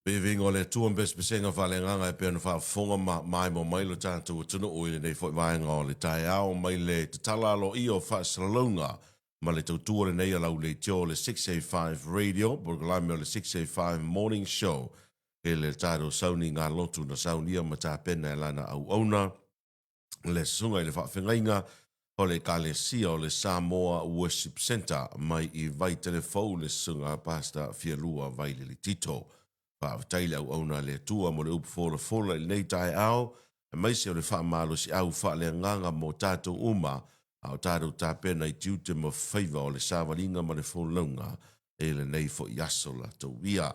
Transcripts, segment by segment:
Viiviiga o le Atua ma pesepesega faaleagaga e pei ona faafofoga ma maimoa mai lo tatou atunuu i lenei foi vaega o le taeao mai le tatala aloaia o faasalalauga ma le tautua lenei a lau leitio o le 685 Radio, polokalame o le 685 Morning Show i le tatou sauni galotu na saunia ma tapena e lana auauna le susuga i le faafegaiga o le Ekalesia o le Samoa Worship Centre mai i Vaitele Fou le susuga Pastor Fialua Vailele Tito. Faafetai le auauna a le Atua mo le upu folafola i lenei taeao, aemaise o le faamalosiau faaleagaga mo tatou uma a o tatou tapena i tiute ma faiva o le savaliga ma le folauga i lenei foi aso latou ia.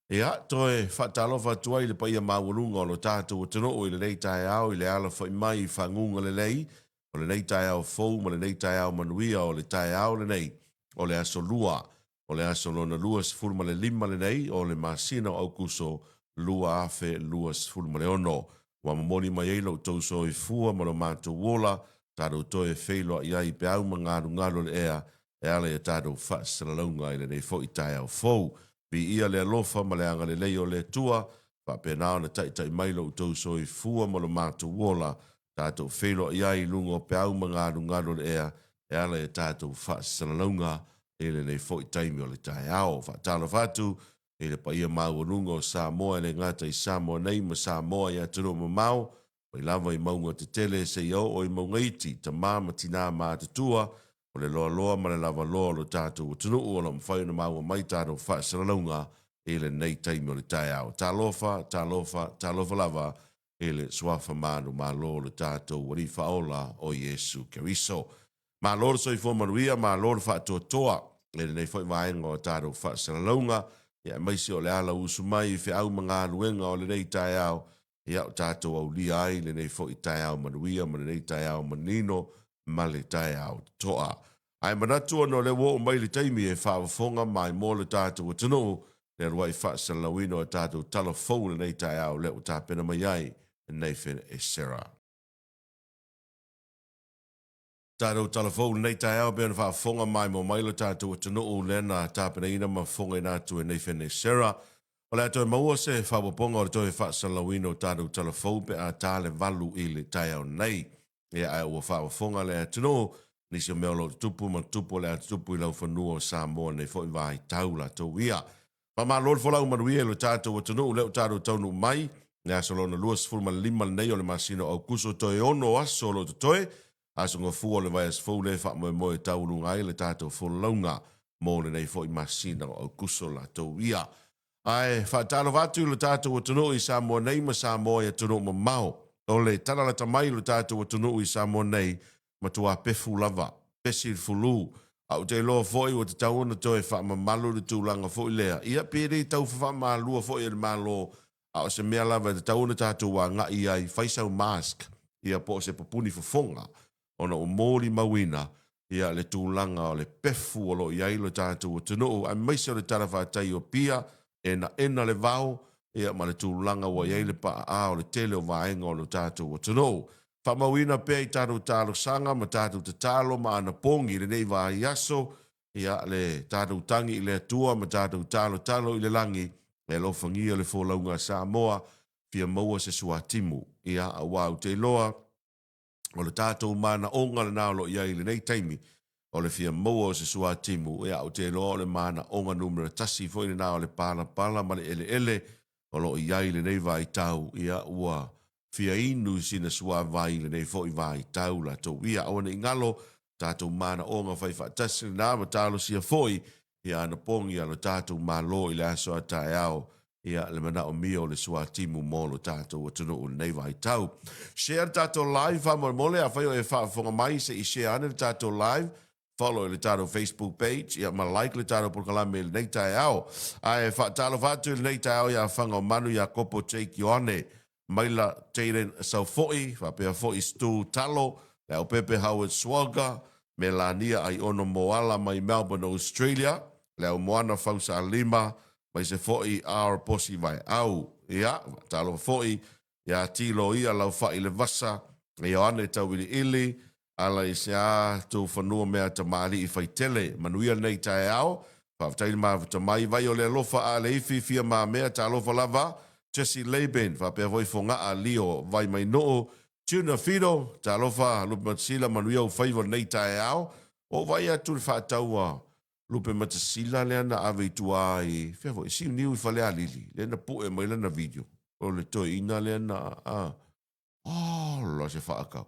Ia, toe faatalofa atu ai i le paia maualuga o lo tatou atunuu i lenei taeao i le alafai mai i faguga lelei o lenei taeao fou ma lenei taeao manuia o le taeao lenei o le aso Lua, o le aso lona 25 lenei o le masina o Aukuso 2026. Ua momoli mai ai lo outou soifua ma lo matou ola, tatou toe feiloai ai i peau ma galugalu o le ea e ala i a tatou faasalalauga i lenei foi taeao fou. Viia le alofa ma le agalelei o le Atua, faapena ona taitai mai lo outou soifua ma lo matou ola, tatou feiloai ai i luga o peau ma galugalu o le ea e ala i a tatou faasalalauga i lenei foi taimi o le taeao. Faatalofa atu i le paia maualuga o Samoa e le gata i Samoa nei ma Samoa i atunuu mamao, mai lava i mauga tetele seia oo i mauga iti, tama ma tinā matutua, o le loaloa ma le lavaloa o lo tatou atunuu o lo o mafai ona maua mai tatou faasalalauga i lenei taimi o le taeao. Talofa, talofa, talofa lava i le Suafa manumalo o lo tatou Alii Faaola o Iesu Keriso. Malo le soifua manuia, malo le faatoatoa i lenei foi vaega o tatou faasalalauga, ia aemaise o le ala usu mai i feau ma galuega o lenei taeao, ia o tatou aulia ai lenei foi taeao manuia ma lenei taeao manino ma le taeao totoa. Ae manatu ona o lea ua oo mai le taimi e faafofoga maimoa le tatou atunuu le alu ai faasalalauina o tatou tala fou i lenei taeao lea ua tapena mai ai Nathan Esera. Tatou tala fou i lenei taeao pei ona faafofoga maimoa mai lo tatou atunuu lea na tapenaina ma fofogaina atu e Nathan Esera. O le a toe maua se faaopoopoga o le toe faasalalauina o tatou tala fou pe a ta le 8 i le taeao nei. Ia ae ua faafofoga le atunuu nisi o mea o lo o tutupu ma tutupu o le a tutupu i laufanua o Samoa nei foi vaitau latou ia. Faamalo le folau manuia i lo tatou atunuu lea ua tatou taunuu mai le aso lona 25 lenei o le masina o Aukuso toe 6 aso o lo o totoe aso gafua o le vaiaso fou lea e faamoemoe e taualuga ai le tatou folauga mo lenei foi masina o Aukuso latou ia. Ae faatalofa atu i lo tatou atunuu i Samoa nei ma Samoa i atunuu mamao. O le tala lata mai i lo tatou atunuu i Samoa nei, matua pefu lava, pesi le fulu. A ou te iloa foi ua tatau ona toe faamamalu le tulaga foi lea, ia pe le tau fafaamalua foi e le Malo, a o se mea lava e tatau ona tatou agai i ai, fai sau mask, ia po o se papuni fofoga, ona ua molimauina ia le tulaga o le pefu o lo o i ai lo tatou atunuu, aemaise o le talafatai o Apia, enaena le vao, ia ma le tulaga ua i ai le paa o le tele o vaega o lo tatou atunuu. Faamauina pea i tatou talosaga ma tatou tatalo ma anapogi i lenei vaiaso, ia le tatou tagi i le Atua ma tatou talotalo i le lagi, e alofagia le folauga a Samoa, fia maua se suatimu. Ia, aua ou te iloa, o le tatou manaoga lena o lo o i ai i lenei taimi, o le fia maua o se suatimu, ia, ou te iloa o le manaoga numera tasi foi lena o le palapala ma le eleele o lo o i ai i lenei vaitau, ia, ua fia inu i sina suavai i lenei foi vaitau latou ia. Aua ne i galo tatou manaoga fai faatasi lena ma talosia foi ia anapogi a lo tatou Malo i le aso a taeao ia le manaomia o le suatimu mo lo tatou atunuu i lenei vaitau. Share le tatou live faamolemole, afai o e faafofoga mai se i share ane le tatou live, follow i le tatou Facebook page ia ma like le tatou polokalame i lenei taeao. Ae faatalofa atu i lenei taeao ia Faga o Manu ia Kopo Jake Ioane, Maila Jayden Saufo'i, faapea foi Stu Talo, Leaupepe Howard Swagger, Melania Aiono Moala mai Melbourne, Australia, Leaumoana Fausa Lima, maise foi R Posi Vaeau. Ia, faatalofa foi ia Tilo ia Laufai Levasa, Ioane Tauiliili, ala i se a tou fanua mea tamalii faitele. Manuia lenei taeao. Faafetai le mafuta mai, vai o le alofa a le ifi fia mamea talofa lava, Jesse Laban, faapea foi Fogaa Leo Vaimainuu, Tuna Fido, talofa Lupematasila manuia ou faiva i lenei taeao. Ua ou vaai atu i le faatau a Lupematasila lea na ave i tua i fea foi, Siuniu i Falealili, lea na pue mai lana video, o le toeaina lea na, a, ola se faatau.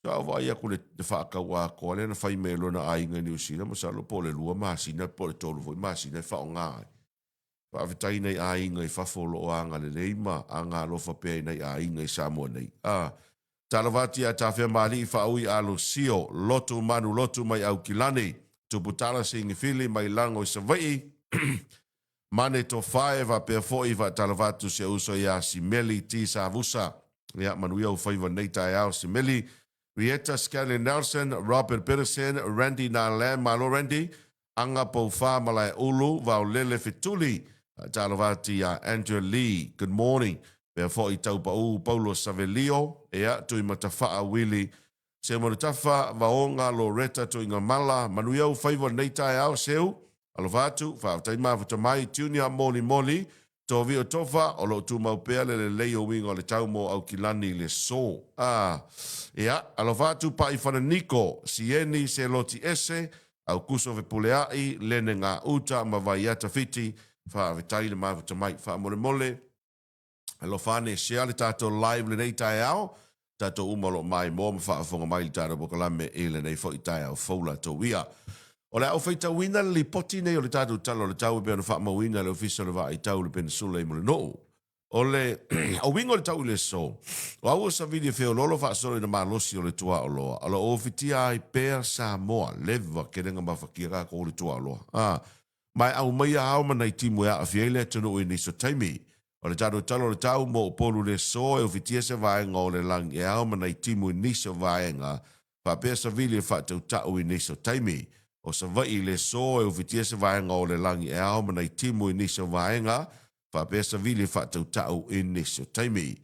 Sa ou vaai atu i le faatau atoa lea na fai mai e lona aiga i Niu Sila, masalo po o le 2 masina po o le 3 foi masina e faaaoga ai. Faafetai i nai aiga i fafo o lo o agalelei ma agaalofa pea i nai aiga i Samoa nei. A Talofa atu ia Tafeamaalii Faaui Alosio, Lotu Manulotu mai Aukilani, Tuputala Sigifili mai Lago i Savaii, Mane Tofae faapea foi faatalofa atu si ou uso ia Simeli T Savusa. Ia manuia ou faiva i lenei taeao Simeli. Rieta Scanlon Nelson, Robert Biddison, Randy Nalam, malo Randy, Aga Poufa Malaeulu, Vaolele Fetuli, faatalofa atu ia Andrew Lee, good morning. Pea foi Taupau Paulo Savelio, ia Tuimatafaa Willie Seumanutafa, Vaoga, Loretta Tuigamala, manuia ou faiva i lenei taeao, Seu, alofa atu, faafetai mafuta mai, Junior Molimoli, Tovio Tofa, o lo o tumau pea le lelei o uiga o le tau mo Aukilani i le aso. A, ia, alofa atu Pa'i Fananiko, Sieni Seloti Ese, Aukuso Fepulea'i, Lene Gauta ma Vaiata Fiti, faafetai le mafuta mai. Faamolemole. Alofa ane, share le tatou live lenei taeao. Tatou uma o lo o maimoa ma faafofoga mai i le tatou polokalame i lenei foi taeao fou latou ia. O le a ou faitauina le lipoti nei o le tatou Tala o le Tau e pei ona faamauina e le Ofisa o le Vaai Tau i le Penisula i Mulinuu. O le uiga o le tau i le aso, o au o savili e feoloolo faasolo ina malosi o le tuaoloa, o lo o ofitia ai pea Samoa, leva kelega mafakia kakou o le tuaoloa. A, Ma e aumaia ao ma nai timu e aafia ai le atunuu i nisi o taimi. O le talotalo o le tau mo Upolu le aso e ofitia se vaega o le lagi e ao ma nai timu i nisi o vaega faapea savili e faatautau i nisi o taimi. O Savaii le aso e ofitia se vaega o le lagi e ao ma nai timu i nisi o vaega faapea savili e faatautau i nisi o taimi.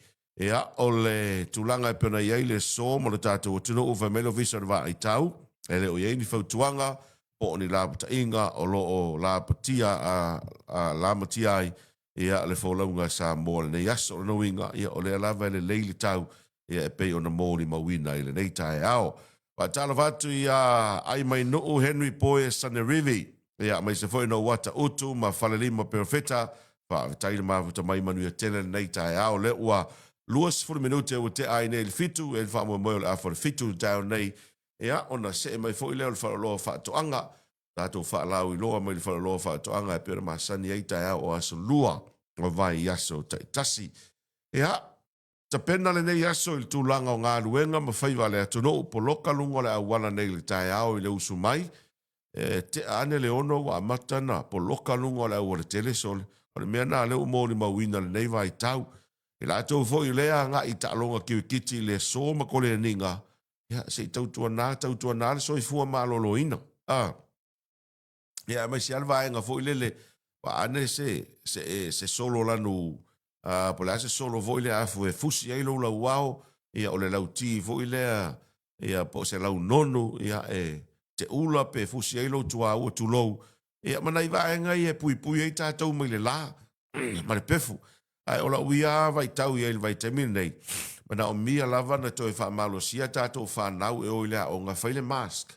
Ia, o le tulaga e pei ona i ai le aso mo le tatou atunuu, fai mai le Ofisa o le Vaai Tau, e le o i ai ni fautuaga po o ni lapataiga o lo o lapatia a, a lamatia ai ia le folauga a Samoa i lenei aso. O lona uiga, ia, o lea lava e lelei le tau ia e pei ona molimauina i lenei taeao. Faatalofa atu ia Aimainuu Henry Poe Sanerivi, ia aemaise foi Nouata Utu ma Falelima Perofeta. Faafetai le mafuta mai manuia tele lenei taeao. Lea ua 20 minute ua tea ai nei le fitu, e le faamoemoe o le afa o le fitu le taeao nei. Ia, ona see mai foi lea o le faleoloa o faatoaga, tatou faalauiloa mai le faleoloa o faatoaga e pei ona masani ai taeao o aso lua o vaiaso taitasi. Ia, Tapena lenei aso i le tulaga o galuega ma faiva a le atunuu, poloka luga o le auala nei i le taeao i le usu mai, e tea ane le ono ua amata na poloka luga o le auala tele sole. O le mea na lea ua molimauina i lenei vaitau. I latou foi o lea e agai i taaloga kirikiti i le aso ma koleniga, ia se i tautuana, tautuana le soifua maloloina. A. Ia aemaise lava le vaega foi lele, vaane se, se, se solo lanu, uh, po o le a se solo foi lea afu e fusi ai lou lauao, ia o le lauti foi lea, ia po o se launonu, ia e te ula pe fusi ai lou tuaua tulou, ia ma nai vaega ia e puipui ai tatou mai le la ma le pefu. Ae o lau ia lava vaitau i ai i le vaitaimi lenei, manaomia lava na toe faamalosia tatou fanau e o i le aoga e fai le mask.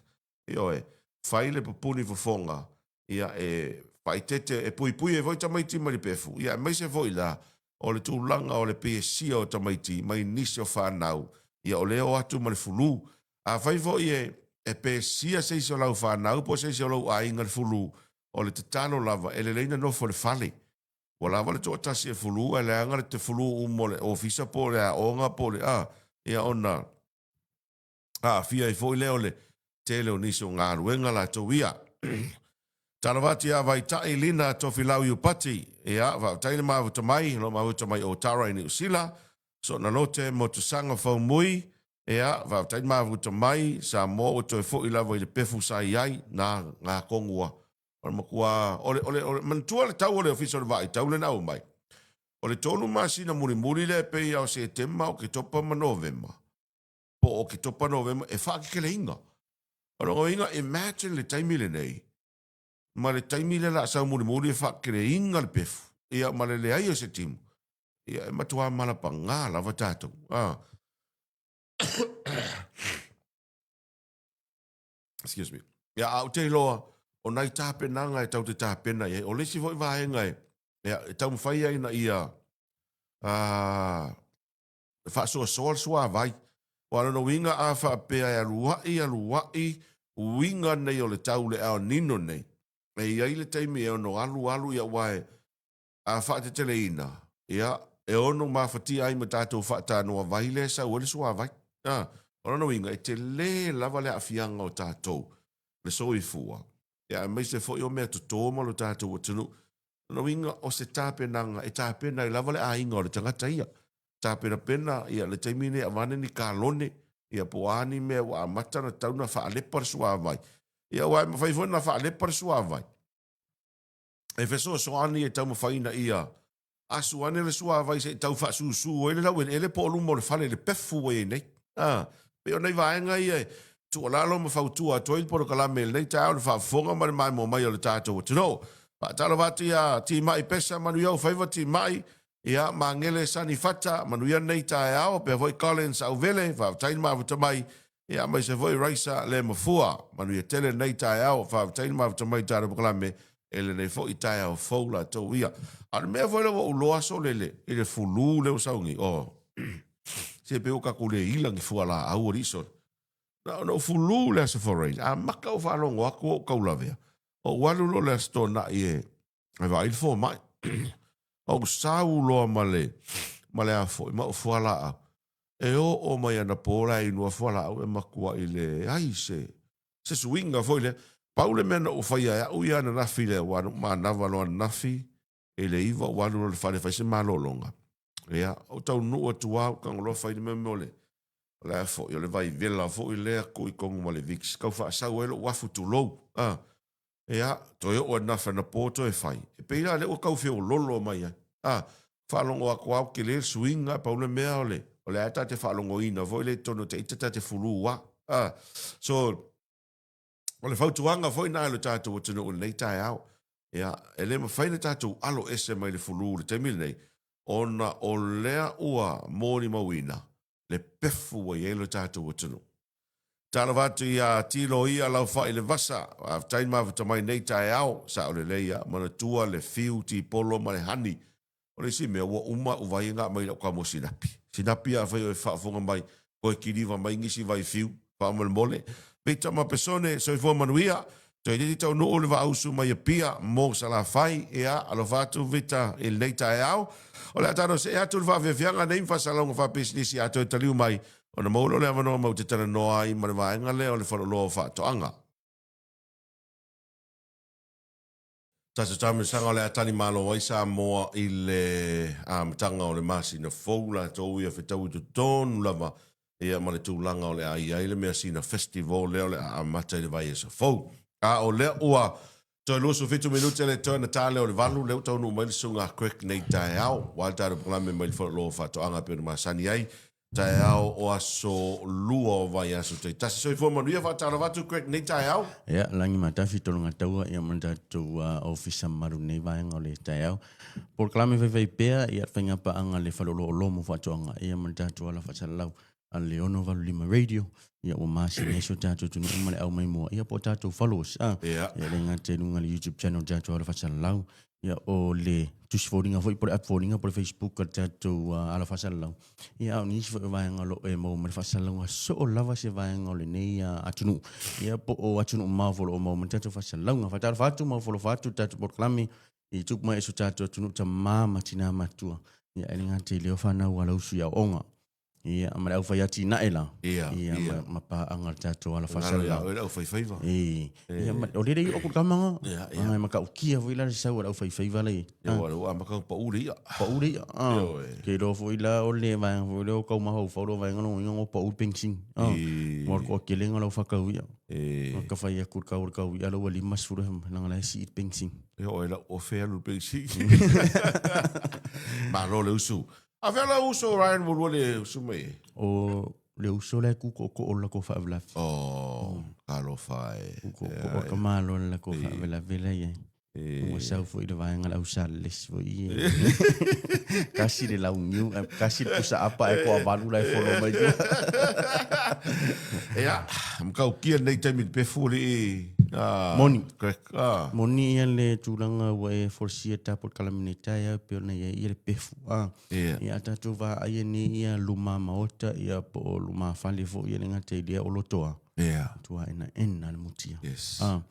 Ioe, fai le pupuni fofoga, ia e faaeteete, e puipui ai foi tamaiti mai le pefu, ia aemaise foi la o le tulaga o le pesia o tamaiti mai nisi o fanau, ia o lea o atu ma le fulu. Afai foi e e pesia se isi o lau fanau po o se isi o lou aiga i le fulu, o le tatalo lava, e lelei na nofo i le fale. Ua lava le toatasi e fulu ae leaga le te fulu uma o le ofisa po o le aoga po o le a, ia ona aafia ai foi lea o le tele o nisi o galuega latou ia. Talofa atu ia Vaitai Lina Tofilau Iupati, ia, faafetai le mafuta mai, lo mafuta mai o Tara i Niu Sila, Soona Lote Motusaga Faumui, ia, faafetai le mafuta mai, Samoa ua toe foi lava i le pefu sa i ai, na ngā kongua. O le matua, o le, o le, o le, manatua le tau o le ofisa o le vaai tau lena ua mai. O le tolu masina mulimuli lea e pei o Setema, Oketopa ma Novema, po o Oketopa, Novema, e faakekeleina. O lona uiga, imagine le taimi lenei, Ma le taimi lea o le a sau mulimuli e faakeleina le pefu, ia ma le leai o se timu, ia e matuā malapagā lava tatou. A. Excuse me. Ia, a ou te iloa, o nai tapenaga e tau te tapena i ai. O le isi foi vaega e, ia, e taumafai ai ina ia a, faasoasoa le suavai. Aua o lona uiga a faapea e aluai aluai uiga nei o le tau i le El Nino nei, e i ai le taimi e ono alu alu, ia aua e a faateteleina, ia, e ono mafatia ai ma tatou faatanoa vai lea e sau ai le suavai. A, o lona uiga, e tele lava le aafiaga o tatou, le soifua, ia aemaise foi o meatoto ma lo tatou atunuu. O lona uiga, o se tapenaga e tapena ai lava le aiga o le tagata ia. Tapenapena ia le taimi lenei avane ni kalone, ia po o a ni mea ua amata ona tatau ona faalepa le suavai. Ia aua e mafai foi ona faalepa le suavai, e fesoasoani e taumafai ina ia asu ane le suavai se i tau faasusu ai le laueleele po o luma o le fale i le pefu ua i ai nei. A, pei o nai vaega ia e tuualalo ma fautua atu ai le polokalame i lenei taeao i le faafofoga ma le maimoa mai o le tatou atunuu. Faatalofa atu ia Timai Pesa, manuia ou faiva Timai, ia Magele Sani Fata, manuia lenei taeao, pea foi Collins Auvele, faafetai le mafuta mai, ia aemaise foi Raisa le Mafua, manuia tele lenei taeao, faafetai le mafuta mai i le tatou polokalame i lenei foi taeao fou latou ia. A o le mea foi lea ua ou iloa sole i le, i le fulu lea ua sau nei, oh, se pei ua tatou le ila ni fualaau alii sole. Na ona ou fulu i le Aso Faraile, amata ou faalogo atu ua ou taulavea, ou alu loa i le Aso Toonai e e vaai le fomai. Ou sau loa ma le, ma le a foi, ma ou fualaau. E oo mai anapo la e inua fualaau e matuai leai se, se suiga foi lea. Pau le mea na ou faia e au ia ananafi lea, aua na ou manava loa ananafi i le 9 ou alu loa i le fale e fai se malologa. Ia, ou taunuu atu lava ou tago loa fai le mea o le, o le a foi, o le vaivela foi lea tuu i totonu ma le Vicks, tau faasau ai lou afu tulou. A, Ia, toe oo ananafi anapo toe fai. E pei la lea ua tau feololo mai ai. A, faalogo atu lava ua tele le suiga, pau le mea o le, o lea lava ta te faalogoina foi lea i totonu o ta ita ta te fulu lava. A, so, o le fautuaga foi lena i lo tatou atunuu i lenei taeao. Ia, e le mafai ona tatou alo ese mai le fulu i le taimi lenei, ona o lea ua molimauina le pefu ua i ai lo tatou atunuu. Talofa atu ia Tilo ia Laufai Levasa, faafetai le mafuta mai nei taeao, sao lelei ia, manatua le fiu tipolo ma le honey. O le isi mea ua uma ou vai na aumai lau tamo sinapi. Sinapi afai o e faafofoga mai, toe kiliva mai nisi vai fiu, faamolemole. Victor Mapesone, soifua manuia. Toeitiiti taunuu le vaausu mai Apia mo Salafai. Ia, alofa atu Vita i lenei taeao. O le a tatou see atu i le faafiafiaga nei ma faasalalauga faapisinisi a toe taliu mai ona maua loa le avanoa matou te talanoa ai ma le vaega lea o le Faleoloa o Faatoaga. Tatou taamilosaga o le a talimalo ai Samoa i le amataga o le masina fou latou ia fetaui totonu lava ia ma le tulaga o le a i ai le measina festival lea o le a amata i le vaiaso fou. A o lea ua toe 27 minute le toe ona ta lea o le 8, lea ua taunuu mai le susuga a Craig nei taeao, aua le tatou polokalame mai le Faleoloa o Faatoaga e pei ona masani ai, taeao o aso lua o vaiaso taitasi. Soifua manuia, faatalofa atu Craig nei taeao. Ia, lagi matafi tologataua ia ma le tatou ofisa mamalu i lenei vaega o le taeao. Polokalame faifai pea ia le faigapaaga a le Faleoloa o Lomo Faatoaga ia ma le tatou ala faasalalau a le 685 Radio ia ua masina ai si o tatou atunuu ma le au maimoa ia po o tatou followers a ia le gata i luga le YouTube channel tatou ala faasalalau ia o le tusi foliga foi po o le app foliga po o le Facebook a le tatou ala faasalalau ia a o nisi foi o vaega o lo o e maua mai le faasalalauga soo lava se vaega o lenei atunuu ia po o atunuu mamao foi o lo o maua mai le tatou faasalalauga. Faatalofa atu ma ofo alofa atu le tatou polokalame i tupu mai i so tatou atunuu tama ma tina matua ia e le gata i lea o fanau a lausu i aoaoga ia ma le aufai atinae la ia, ia, ia. Ma, ma paaga le tatou ala faasalalau Galo ia oe le aufaifaiva. E, ia, ma, o lele i o kamaga Ia, ia. Ai, matautia foi la le sau a le aufaifaiva la i Ia, ua ua amata ona pau le i'a. pau le i'a ah. Ioe. Ke iloa foi la o le vaega foi lea o tau mafaufau lo vaega lona uiga ua pau le penisini ah. E, Mo le toatelega o le aufakau i'a e, ka fai atu i le kau o le kau i'a la ua 50 leaga la e sii le penisini. E oo i lau ofe alu le penisini. Malo le usu. A fea lau uso Ryan ua lua le usu mai e? O le uso la e kūkoʻokoʻo le lakou faalavelave. Oh, talofa e. Kūkoʻokoʻo ka malo le lakou faalavelave la i ai. Ua sau foi le vaega le au Salesi foi i kasi le launiu, kasi le pusa apa e toavalu la e folo mai tua. Ia, matautia lenei taimi i le pefu alii. Moni. Correct. Ah. Moni ia le tulaga ua e folasia tapo le kalami nei taeao e pei ona i ai ia le pefu. Ah. Ia. Ia a tatou vaai nei ia luma maota ia po o luma fale foi ia le gata i lea o lotoa. Ia. Tua ena ena le mutia. Yes. Ah.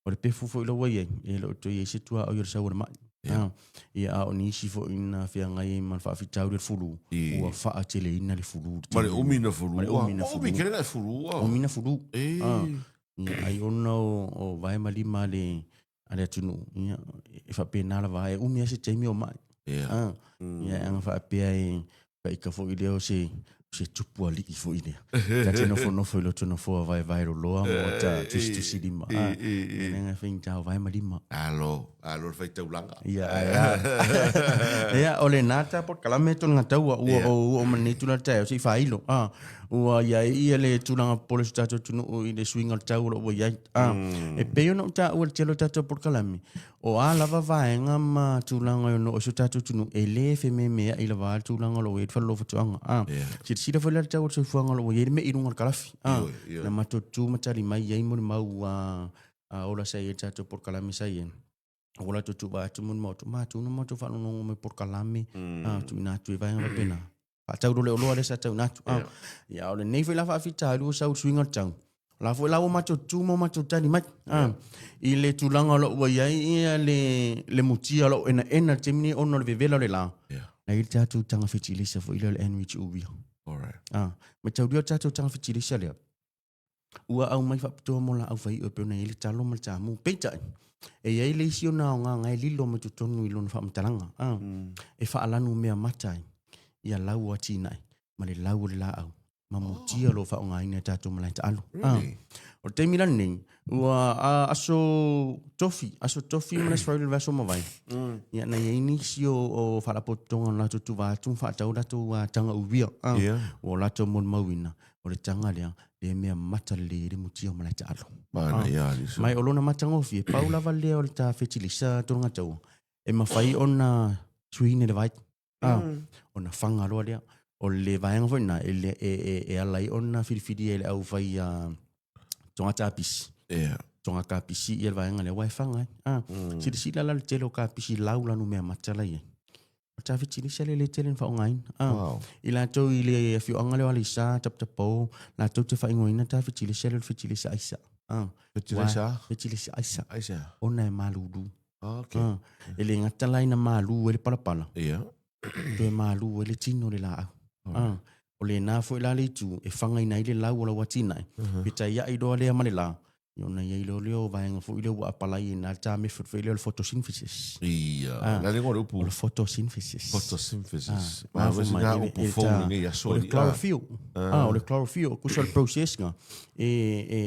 O le pefu foi la ua i ai, e le o toe i ai se tuaoi o le sau o le mai. Yeah. Ah, ia a o nisi foi na feagai ai ma le faafitauli o le fulu, I. ua faateleina le fulu. Ma le umi na fulu. Ma le umi na Oh, fulu. umi kele na fulu. Umi na fulu. E. Ah. Ia, ai ona o vae ma lima a le, a le atunuu, ia, e faapena lava, e umi lava se taimi o mai. Yeah. Ah, ia, e aga faapea e faika foi lea o se, se tupu alii foi lea. Ta te nofonofo i loto nofoa vaevae loloa mo ta tusitusilima. Ah, ia le aga faigata o vae ma lima. Alo, alo le faitaulaga. Ia, ai, a. Ia, o lena ta polokalame tonu gataua ua ou oo mai lenei tulaga taeao se i faailo. Ah, ua i ai ia le tulaga popole o si o tatou atunuu i le suiga o le tau o lo o ua i ai. Ah, e pei ona ou taua i le tele o tatou polokalame, O a lava vaega ma tulaga e ono o si o tatou atunuu, e le fememeai lava le tulaga o lo o i ai le fale o faatoaga. A, silasila foi la le tau o le soifuaga o lo o i ai le mei i luga o le kalafi. A, na matou tu ma tali mai ai molimau a ola sa i ai le tatou polokalame sa i ai. Ua latou tuuvaa atu molimau atu, matou na matou faalogologo mai i polokalame, a, tuuina atu i vaega faapena. Faatau loa le oloa lea sa tauina atu. Ah. Ia, o lenei foi la faafitauli ua sau i le suiga o le tau. O la foi la ua matou tu ma matou tali mai. Ah. I le tulaga o lo o ua i ai ia le mutia o lo o enaena i le taimi nei ona o le vevela o le la. Na i ai le tatou taga fetilisa foi lea o le Enrich Urea. Alright. Ah. Mataulia o le tatou taga fetilisa lea, ua aumai faapitoa mo laau faiio e pei ona i ai le talo ma le tamu. Peitai, e i ai le isi ona aoga e lilo mai totonu i lona faamatalaga. Ah, E faalanu mea mata ai ia lau o atinae ma le lau o le laau ma mutia o lo o faaaogaina e tatou malae taaalo. Ah, Really? o le taimi la lenei, ua aso tofi, aso tofi ma le aso faaiule o le vaiaso ua mavae. Ia, na i ai nisi o faalapotopotoga o latou tuva atu ma faatau latou taga uia. Ah, Ua latou molimauina O le taga lea, lea mea mata lelei ai le mutia o malae taalo. Manaia alisa. Mai o lona matagofie, pau lava lea o le ta fetilisa tulaga taua, e mafai ona suiina i le vai. Ah, ona faga loa lea. O le vaega foi lena e, e, e, e ala ai ona filifilia e le au fai toga kapisi. Toga kapisi ia le vaega lea, aua e faga ai. Ah, silasila la le tele o kapisi lau lanu mea mata la i ai. O ta fetilisa lea le tele na faaaogaina. Ah, Wow. I latou i le afioaga lea o Aleisa, Taputapao, latou te faaigoaina ta fetilisa lea o le fetilisa aisa. Ah, Fetilisa? Ua- Fetilisa aisa. Aisa. Ona e malulu. Ah, okay. Ah, e le gata la ina malu ai le palapala, toe malu ai le tino o le laau. Ah, o lena foi la le itu e fagaina ai le lau o lau atinae, pe taiai loa lea ma le la, Ia ona i ai loa lea o vaega foi lea ua apalai ai na ta method foi lea o le photosynthesis. Ia, Ah. la le igoa o le upu. O le photosynthesis. Photosynthesis. Ah, Ma mafua vesi mai ngā e- upu e fou ta- lenei aso O le ali. Ah, chlorophyll. Ah, o le chlorophyll, kusa o le process nga. E, e,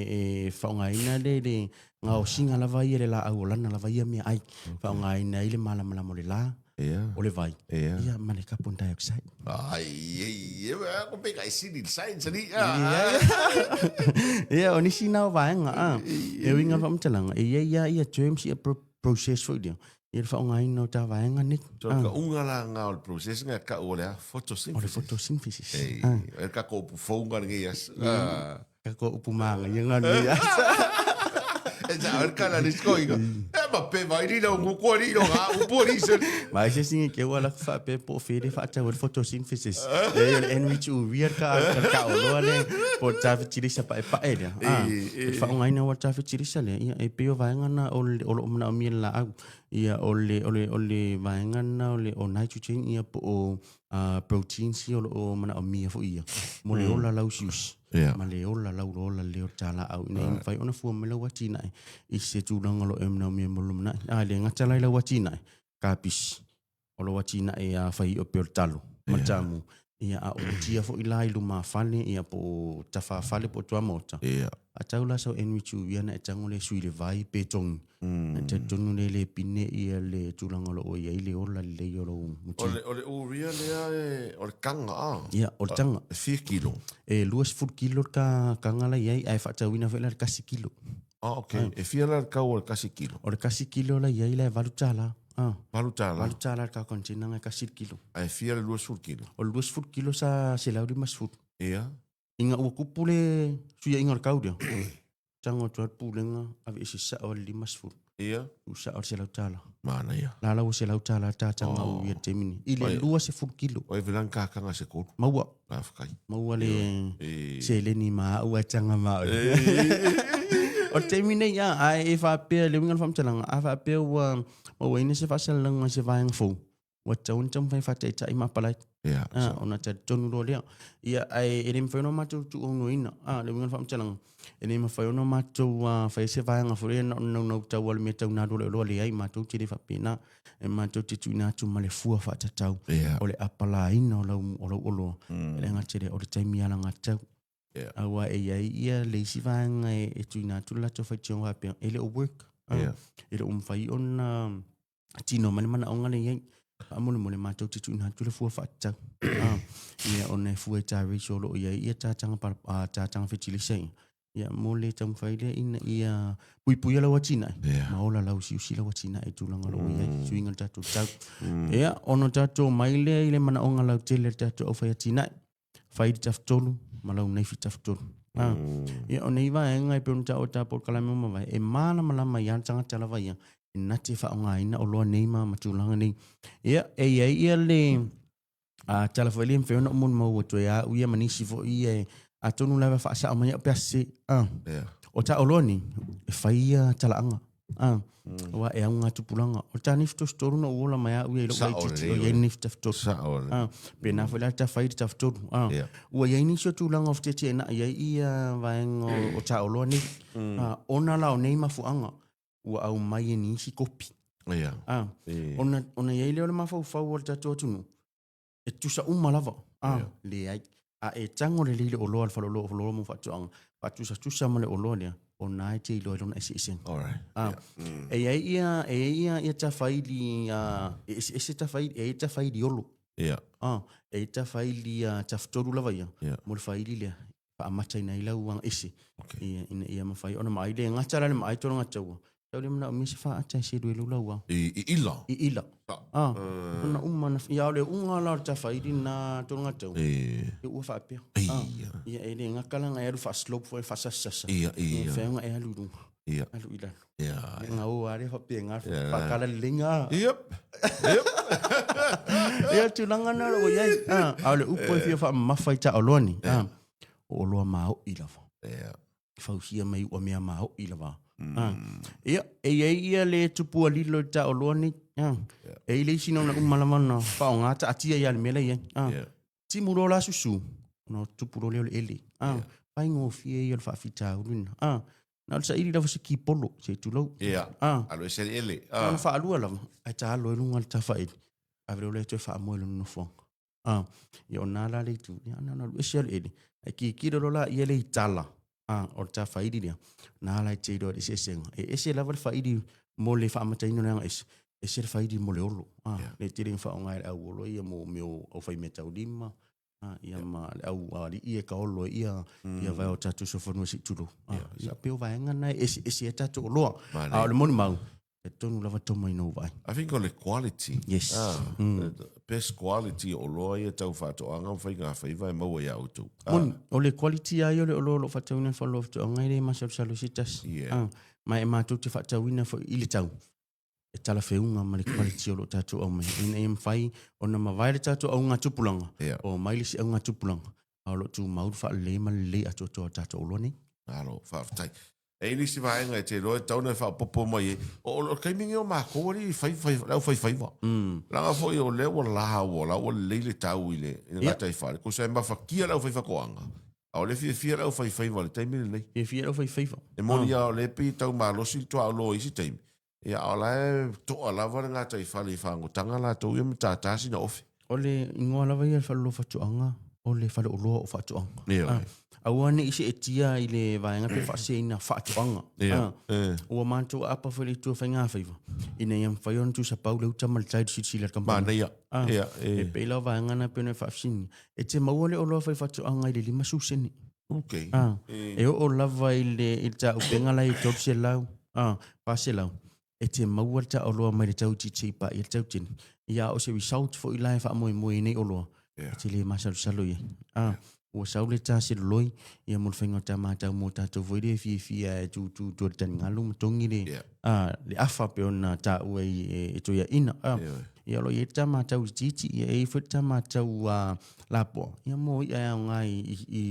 e faaaogaina le, le gaosiga lava ia le laau o lana lava ia mea ai. Faaaogaina ai le malamalama o le la, Ia. o le vai, Ia. ia ma le carbon dioxide. Ai, ei, e, ko pe kai sini science ali. Ia, ia, o nisi na o vaega, ah. E uiga le faamatalaga, e i ai lava ia terms ia process foi lea, ia le faaaogaina o ta vaega nei. So ka unga la nga o le process nga ka o le a O le photosynthesis. photosynthesis. Ei, e ka ko upu fou nga lenei aso. Ah. Ka ko upu māngaia ngā nei aso. E sa o ka la lisko inga. E ma pe vai ni lo nguku ni lo ga upu ni se. Ma se singi ke ua la fa pe po fe le fa ta o le photosynthesis. E o le enrich u weird ka ka ka o loa le po ta fetilisa pa e pa e lea. Ah, e faaaogaina ua ta fetilisa lea. Ia e pei o vaega na o le o lo o manaomia le laau. Ia o le o le o le vaega na o le o nitrogen ia po o proteins ia o lo o manaomia foi ia mo le ola lausiusi ma le ola laulola lea o le talaau ina ia mafai ona fua mai lau atinae i se tulaga o lo o e manaomia mo le lumanai. A e le gata la i lau atinae, kapisi, o lou atinae a fai i'a pei o le talo ma le tamu. Ia, a o mutia foi la i lumafale, ia po o tafafale po o tuamaota. Ia. A tau la sau enrich urea na e tago le sui le vai pe togi. Na talitonu le le pine ia le tulaga o lo o i ai le ola lelei o lou mutia. O le, o le urea lea e, o le taga a? Ia, o le taga. E fia kilo? E 20 kilo le ta taga la i ai, ae faatauina foi la le 1 kilo. Ah, okay. E fia la le tau o le 1 kilo? O le 1 kilo la i ai la e $8. Ah. $8? $8 le ta container e 1 kilo. Ae fia le 20 kilo? O le 20 kilo sa 150. Ia. Ina ua tupu le suiaiga o le tau lea, tago atu lava le pulega aveese sao le 50. Ia. Tuu sao le $100. Manaia. La la ua $100 le tataga o uia i le taimi nei. I le 20 kilo. Oi vela ni kakanga se kolu. Maua. Faafetai. Maua le seleni ma au ae taga ma au. O le taimi nei, a, ae e faapea, le uiga o le faamatalaga, a faapea ua mauaina se faasalalauga i se vaega fou, ua tatau ona taumafai e faataitai ma apalai. Yeah, ah, ona talitonu loa lea. Ia, ae e le mafai ona matou tuuaunoaina. Ah, le uiga o le faamatalaga, e le mafai ona matou faia se vaega foi lea na o le naunau tau o le mea tau nalu o le oloa, leai, matou te le faapena. E matou te tuuina atu ma le fua faatatau yeah. o le apalaina o lau, o lau oloa. E le gata i lea, o le taimi alagatatau. Yeah. Aua e i ai ia le isi vaega e, e tuuina atu le latou faitioga faapea, e le o work. Ah, Yeah. E le o mafai ona tino mai le manaoga lea e i ai. Faamolemole matou te tuuina atu le fua faatatau. Ah, ia ona e fua i ta ratio o lo o i ai ia tataga pala, ah, tataga fetilisa ia. Ia mo le taumafai lea ina ia puipuia lau atinae Yeah. ma ola lausiusi lau atinae i tulaga o lo o i ai, suiga o le tatou tau. Ia, ona tatou mai lea i le manaoga lautele a le tatou aufai atinae. Fai le tafatolu ma lau naifi tafatolu. Ah. Ia, o nei vaega e pei ona taua i ta polokalame ua mavae, e malamalama ai lava le tagata lava ia, e na te faaaogaina oloa nei ma ma tulaga nei. Ia, e i ai ia le a, tala foi lea e mafai ona ou molimau atu ai au ia ma nisi foi ia e, atonu lava e faasao mai au pe a sese. Ah. Yeah. O ta oloa nei, e fai ia talaaga. Ah, aua e auga tupulaga. O le ta naifi tositolu na ou ola mai au ia i lou Sao laitiiti, lelei o i ai oe. naifi tafitolu. Sao lelei. Ah, pena foi la tafai le tafatolu. Ah, Yeah. ua i ai nisi o tulaga o feteeteenai ai ia vaega o, o taoloa nei. Ah, ona la o nei mafuaaga, ua aumai e nisi kopi. Yeah. Ah, Eh. ona, ona i ai lea o le mafaufau o le tatou atunuu, e tusa uma lava. Ah, Yeah. leai. A e tago lelei le oloa a le faleoloa o oloa mo faatoaga, faatusatusa ma le oloa lea, ona e te iloa ai lona eseesega. All right. Ah, Yeah. E i ai ia, e i ai ia, ia tafaili, e eseese tafaili, e i ai tafaili olo. Yeah. Ah, e i ai tafaili tafatolu lava ia, Yeah. mo le faili lea, faamataina ai lau aga ese. Okay. Ia, ina ia mafai ona maai le gata la le maai tolo gataua. Tau le manaomia se faata e selu e lau lau au. I, i ila. I ila. Ah. Ah, ona uma na, ia o le uga la o le tafaili na tolo gataua. E. Ia ua faapea. Ia. Ah, ia e le gata la e alu faaslope foi faasasasasa. Ia, Ia, ia. whainga e alu i lunga. Ia. Alu i lalo. Ia. Ia ngā o are whapea ngā Ia. whakala lelenga. Yep. Yep. Ia tulaga na o iai. Ah, a o le upu e fia whaamamafa i ta oloa ni. Ah, o oloa maoi lava. Ia. Fausia mai ua mea maoi lava. Ah, ia, e iai ia le tupua lilo i ta oloa ni. Ah, e i le isi na ona uma lava na whaonga ta atia ia le mea la iai. Ah, Yeah. timu loa la susu, ona tupu loa lea o le ele. Ah, faigofie ia o le faafitauli lena. Ah, na o le saili lava se kipolo, se tulou. Ia. Ah, Alu ese le ele. ah. Ah. Ona faalua lava, ae ta alo i luga le tafaeli. Ave lea o lea toe faamoe i lona nofoaga. Ah, ia o nā la le itu, ia na ona alu ese le ele. Ae kikilo loa la ia le i tala. Ah, o le tafaili lea, na la e te iloa i le eseesega. E ese lava le faili mo le faamataina o le aga ese, ese le faili mo le olo. Ah, Yeah. le tele ina faaaoga e le au olo ia mo mea o aufaimea-taulima, ah, ia ma le au alii e ka olo ai ia, ia vae o tatou sofanua se i tulou. Ah, Yeah, ia pei o vaega na e eseese ai tatou oloa. Manaia. A o le molimau, e tonu lava toma ina ou vaai. I think o le quality. Yes. Ah, the best quality o oloa ia tau faatoaga ma faiga faiva e maua iā outou. Ah, Moni, o le quality lava ia o le oloa o lo o faatauina i le faleoloa o faatoaga e le masalosalo i se tasi. Yeah. Ah, ma e matou te faatauina foi i le tau. E talafeuga ma le quality o lo o tatou aumai. Ina ia mafai ona mavae le tatou augatupulaga, Yeah. o mai le isi augatupulaga, a o lo o tumau le faalelei ma le lelei atoatoa o le tatou oloa nei. Malo, faafetai. E i ai nisi vaega e te iloa e tatau ona e faaopoopo mai ai. O, o le taimi lenei o matou alii fai, fai, le aufaifaiva. Leaga foi o lea ua la ua la ua lelei le tau i le, i le Ia. gataifale. Tusa e mafatia le aufaifatoaga, a o lea e fiafia le aufaifaiva i le taimi lenei. Fiafia le aufaifaiva. E moni lava o lea e pei e tau malosi le tuaoloa i isi taimi, ia a o la e toa lava le gataifale i fagotaga latou ia ma tātā sina ofe. O le igoa lava ia o le faleoloa faatoaga, o le faleoloa o faatoaga. Ioe. Ah, aua ne i seetia i le vaega pe faaseseina faatoaga. Ia, Ah, eh. ua matou aapa foi i le itu o faigafaiva, ina ia mafai ona tuusapau le uta ma le tai i le silasila a le kamupani. Manaia. Ah, Ia, e eh. pei la o vaega na e pei ona e faafesiligia. E te maua le oloa faifaatoaga i le 50 sene. Okay. Ah, Eh. e oo lava i le, i le taupenga la i 300, ah, 400, e te maua le taoloa mai le tau itiiti i paia le tau tele. Ia a o se result foi la e faamoemoe i nei oloa, Yeah. e te le masalosalo i ai. Ah, ua sau le ta seloloi, ia mo le faiga o ta matau mo tatou foi lea e fiafia e tutu tua le taligalu ma togi le, Yeah. ah, le afa pe ona taua i e, e toeaina. Ah, Yeah. ia o lo o i ai le ta matau itiiti, ia e i ai foi le ta matau ah, lapoa, ia mo i'a e aoga i, i, i,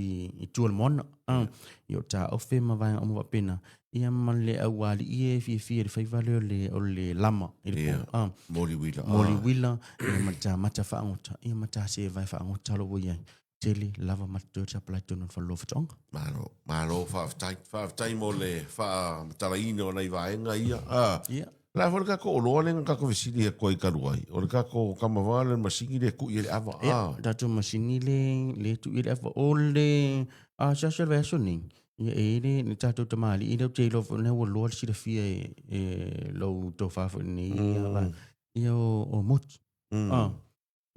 i tua o le moana. Ah, ia o taofe ma vaega uma faapena, Ia ma le aualii e fiafia i le faiva lea o le, o le lama i le po. Ah, Moli uila. moli uila, ia ma le tamata faagota, ia ma ta sevae faagota o lo o ua i ai. Tele lava ma totoe le supply totonu o le faleoloa faatoaga. Malo, malo, faafetai. Faafetai mo le faamatalaina o nai vaega ia. Ah, Ia. o le a foi le tatou oloa lea na tatou fesili atu ai talu ai? O le tatou kama le masini lea e tui ai le ava. Ia, Ah, tatou masini le, le tui ai le ava. O le, ah, se aso o le vaiaso nei, Ia e i ai le tatou tamalii lea ou te iloa foi lea ua loa le silafia e, e lou tofa foi lenei ia vaega. Ia o, o Moti. Ah,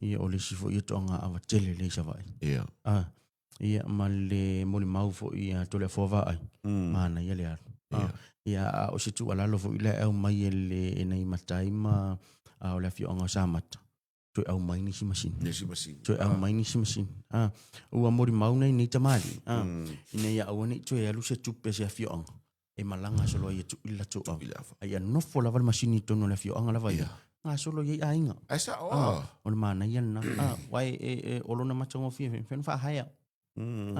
ia o le isi foi ia toaga ava tele lea i Savaii. Ia. Ah, ia ma le molimau foi ia Toleafoa Vaai. Manaia le alu. Ah, ia a o se tuualalo foi lea e aumai e le e nai matai ma a o le afioaga o Samata. toe aumai nisi masini. Nisi masini. Toe aumai nisi masini. Ah, ua molimau nei nei tamalii. Ah, ina ia aua ne i toe alu se tupe a se afioaga e malaga solo ai e tuu i le latou ava. A ia nofo lava le masini i totonu o le afioaga lava ia, gasolo i ai aiga. Ai sao. Ah, o le manaia lena. Ah, aua e, e, e, o lona matagofie, e mafai ona faahaea.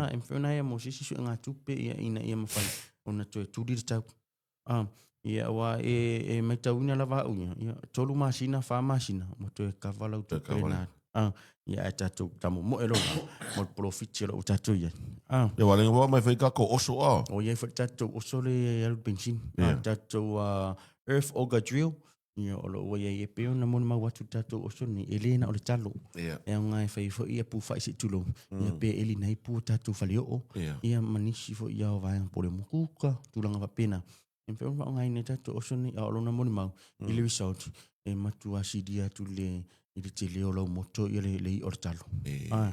Ah, e mafai ona haea mo se isi suega tupe ia, ina ia mafai ona toe tuli le tau. Ah, ia aua e, e matauina lava au ia, ia tolu masina, fa masina, ua toe kava lau tupe lena. Ah, ia ae tatou tamomoe loa mo le polofiti o lo o tatou i ai. Ah. Ia aua lenei ua aumai foi tatou oso ah. O i ai foi le tatou oso lea e alu i le penisini. Ah, tatou earth auger drill, ia o lo o ua i ai e pei ona molimau atu le tatou oso lenei, e le na o le talo. E aoga e fai ai foi ia pu fai se i tulou, ia pe elina ai pu o tatou faleoo, ia ma nisi foi ia o vaega po o le mukuka, tulaga faapena. E mafai ona faaaogaina e tatou oso nei, a o lona molimau i le result, e matua silia atu i le i le tele o lau moto ia le, le i'a o le talo. Ah.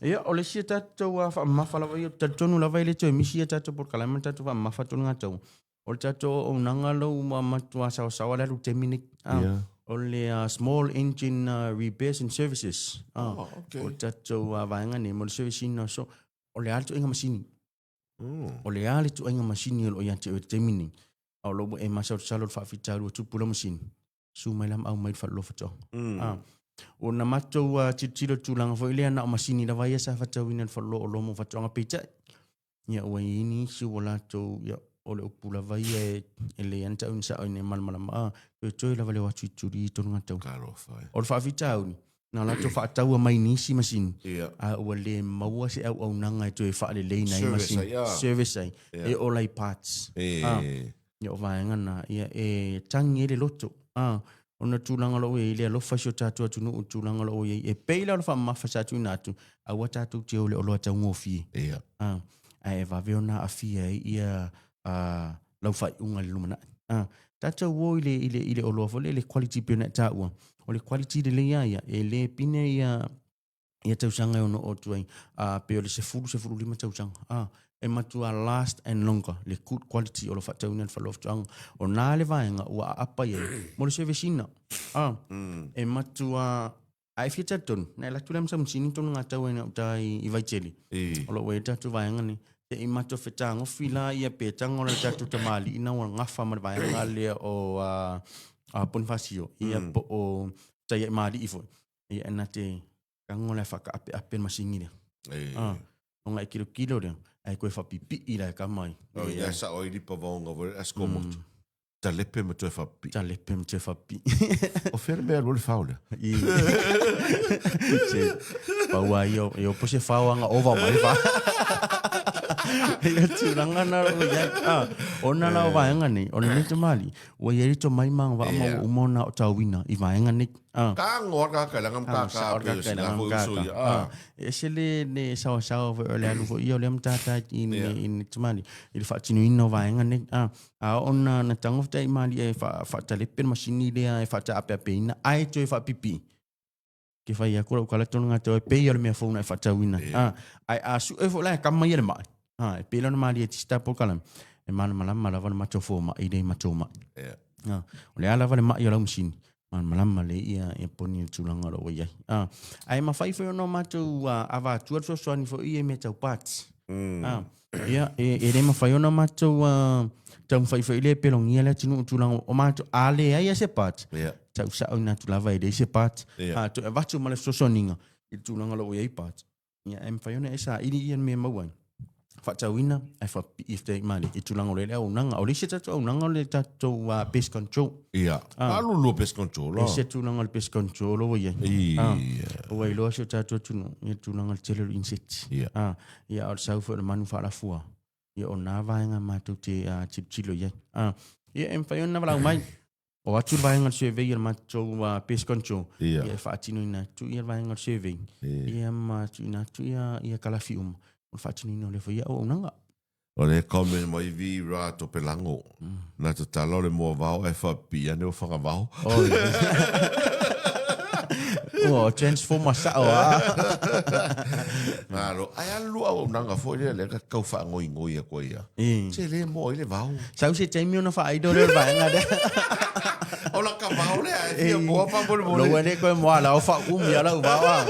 Ia, o le isi a tatou faamamafa lava ia, talitonu lava e le toe misi ia tatou polokalame ma le tatou faamamafa toligatauga. O le tatou auaunaga lou ua matua saoasaoa le alu i le taimi nei. Ah, Yeah. O le Small Engine Repairs and Services. Ah, Oh, okay. O le tatou vaega nei mo le service ina so, o le a le ituaiga masini. O le a le ituaiga masini o lo o ia te oe i le taimi nei. A o lo ua e masalosalo i le faafitauli ua tupu lau masini, susu mai la ma aumai le faleoloa faatoaga. Ah, ona matou tilotilo i le tulaga foi lea na o masini lava ia sa faatauina i le faleoloa oloa mo faatoaga peitai. Ia ua i ai nisi ua latou, ia, o le upu lava ia e, e lelei lava ona tau ina sao ina ia malamalama, a, toetoe lava le o atu i tuli i tolu gatau. Talofa e. O le faafitauli, na latou faataua mai nisi masini, Ia. a ua le maua se auaunaga e toe faaleleina ai Service masini. ai, a. Service ai, Ia. e ola i parts. E. A. Ia o vaega na, ia e tagi ai le loto. A, ona tulaga o lo o i ai le alofa i si o tatou atunuu i tulaga o lo o i ai. E pei la o le faamamafa sa tuuina atu, aua tatou te o i le oloa taugofie. Ia. A, ae vave ona aafia ai ia a, lau faaiuga i le lumanai. A, tatou o i le, i le, i le oloa foi lea, le quality pei ona e taua. O le quality lelei lava ia, e le pine ia ia tausaga e ono oo atu ai, a, pe o le 10, 15 tausaga, a, e matua last and longer le good quality o lo faatauina i le fale o faatoaga. O na le vaega ua aapa i ai mo le service ina, a, e matua, a e fia talitonu, na e alu atu lea ma sau masini tonu gatau ai gauta i Vaitele, o lo o ua i ai le tatou vaega nei, se i matou fetagofi la ia pe tago la le tatou tamalii ina ua gafa ma le vaega lea o a Bonifacio, ia po o Taiaimalii foi. Ia e na te tago la e faakaapeape le masini lea. E. Ah, ona e kilokilo lea, ae koe faapipii la e kama ai. O ia sao ai lipa vaoga foi le asko motu. Talepe ma toe faapipii. Talepe ma toe faapipii. O fea le mea alu ai le fao lea? I. Se, pau lava ia, e opo se fao aga ova mai le fao. Ia tulaga na o ia. Ah, ona la o vaega nei, o lenei tamalii, ua i ai le tomai ma agavaa ma ua uma ona aotauina i vaega nei. Ah. Ka ngoa ka ka langa ka ka pe se na foi uso ia. Ah. E ese le le saosaoa foi o le alu foi ia o lea matata i i le tamalii i le faatinoina o vaega nei. Ah, a oo na na tago fetai malie e faatalepe le masini lea e faataapeapeina ae toe faapipii. Ke fai atu lau tala tonu ngā e pei o le mea fou na e faatauina. Ah, ae a sue foi la e kama ia le mai. Ah, e pei la ona malie ti sta polokalame. E malamalama lava le matou fomai le matou mai. Ah, o le a lava le mai o lau masini. Malamalama le ia ia poni le tulaga o lo o ua i ai. Ah, ae mafai foi ona o matou avatua le fesoasoani foi ia i mea tau parts. Ah, ia, e le mafai ona matou taumafai foi le pelogia le atunuu i tulaga o matou, a leai lava se part, tau saoina atu lava e leai se part. A toe avatu ma le fesoasoaniga i le tulaga o lo o i ai part, ia, e mafai ona e saili ia le mea e maua ai, faatauina ae faapipii fetai i tulaga o le auaunaga. O le isi tatou auaunaga o le tatou pest control. Ia. Alu lua pest control. E ese tulaga o le pest control ua i ai. Ua iloa si o tatou atunuu i le tulaga o le tele o le insect. Ia, a o le sau foi o le manu faalafua, ia o na vaega matou te tilotilo i ai. Ia, e mafai ona valaau mai. O atu le vaega o le survey o le matou pest control, ia e faatinoina atu ia le vaega o le survey, ia ma tuuina atu ia kalafi uma o le faatinoina o lea foi auaunaga. O le comment mai vi ra Topelago. Na tatala o le moa vao ae faapipii ane o fagavao. Ua transformer sao a. Malo, ae alu auaunaga foi lea lea ka tau faagoigoi atu ai ia. Se le moa ai le vao. Sau se taimi ona faailo lea o le vaega lea. O la ka vao lea e fia moa faamolemole. Lou e koe moa la o faaumi a lau vao a.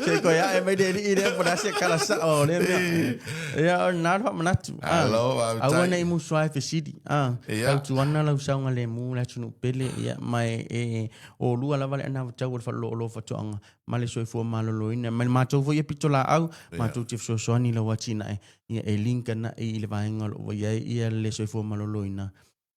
Se koe ae mai le alii lea po o le a se kala sao o lea mea. Ia, o lena le faamanatu. Alo, faafetai. Aua ne i musu ai fesili. Tautuana lau saogalemu le atunuu pele, ia, ma e olua lava le anavatau o le faleoloolo o faatoaga ma le soifua maloloina. Ma le matou foi ia pitolaau, matou te fesoasoani i lau atinae, ia, e link ana'i i le vaega o lo o ua i ai ia le soifua maloloina,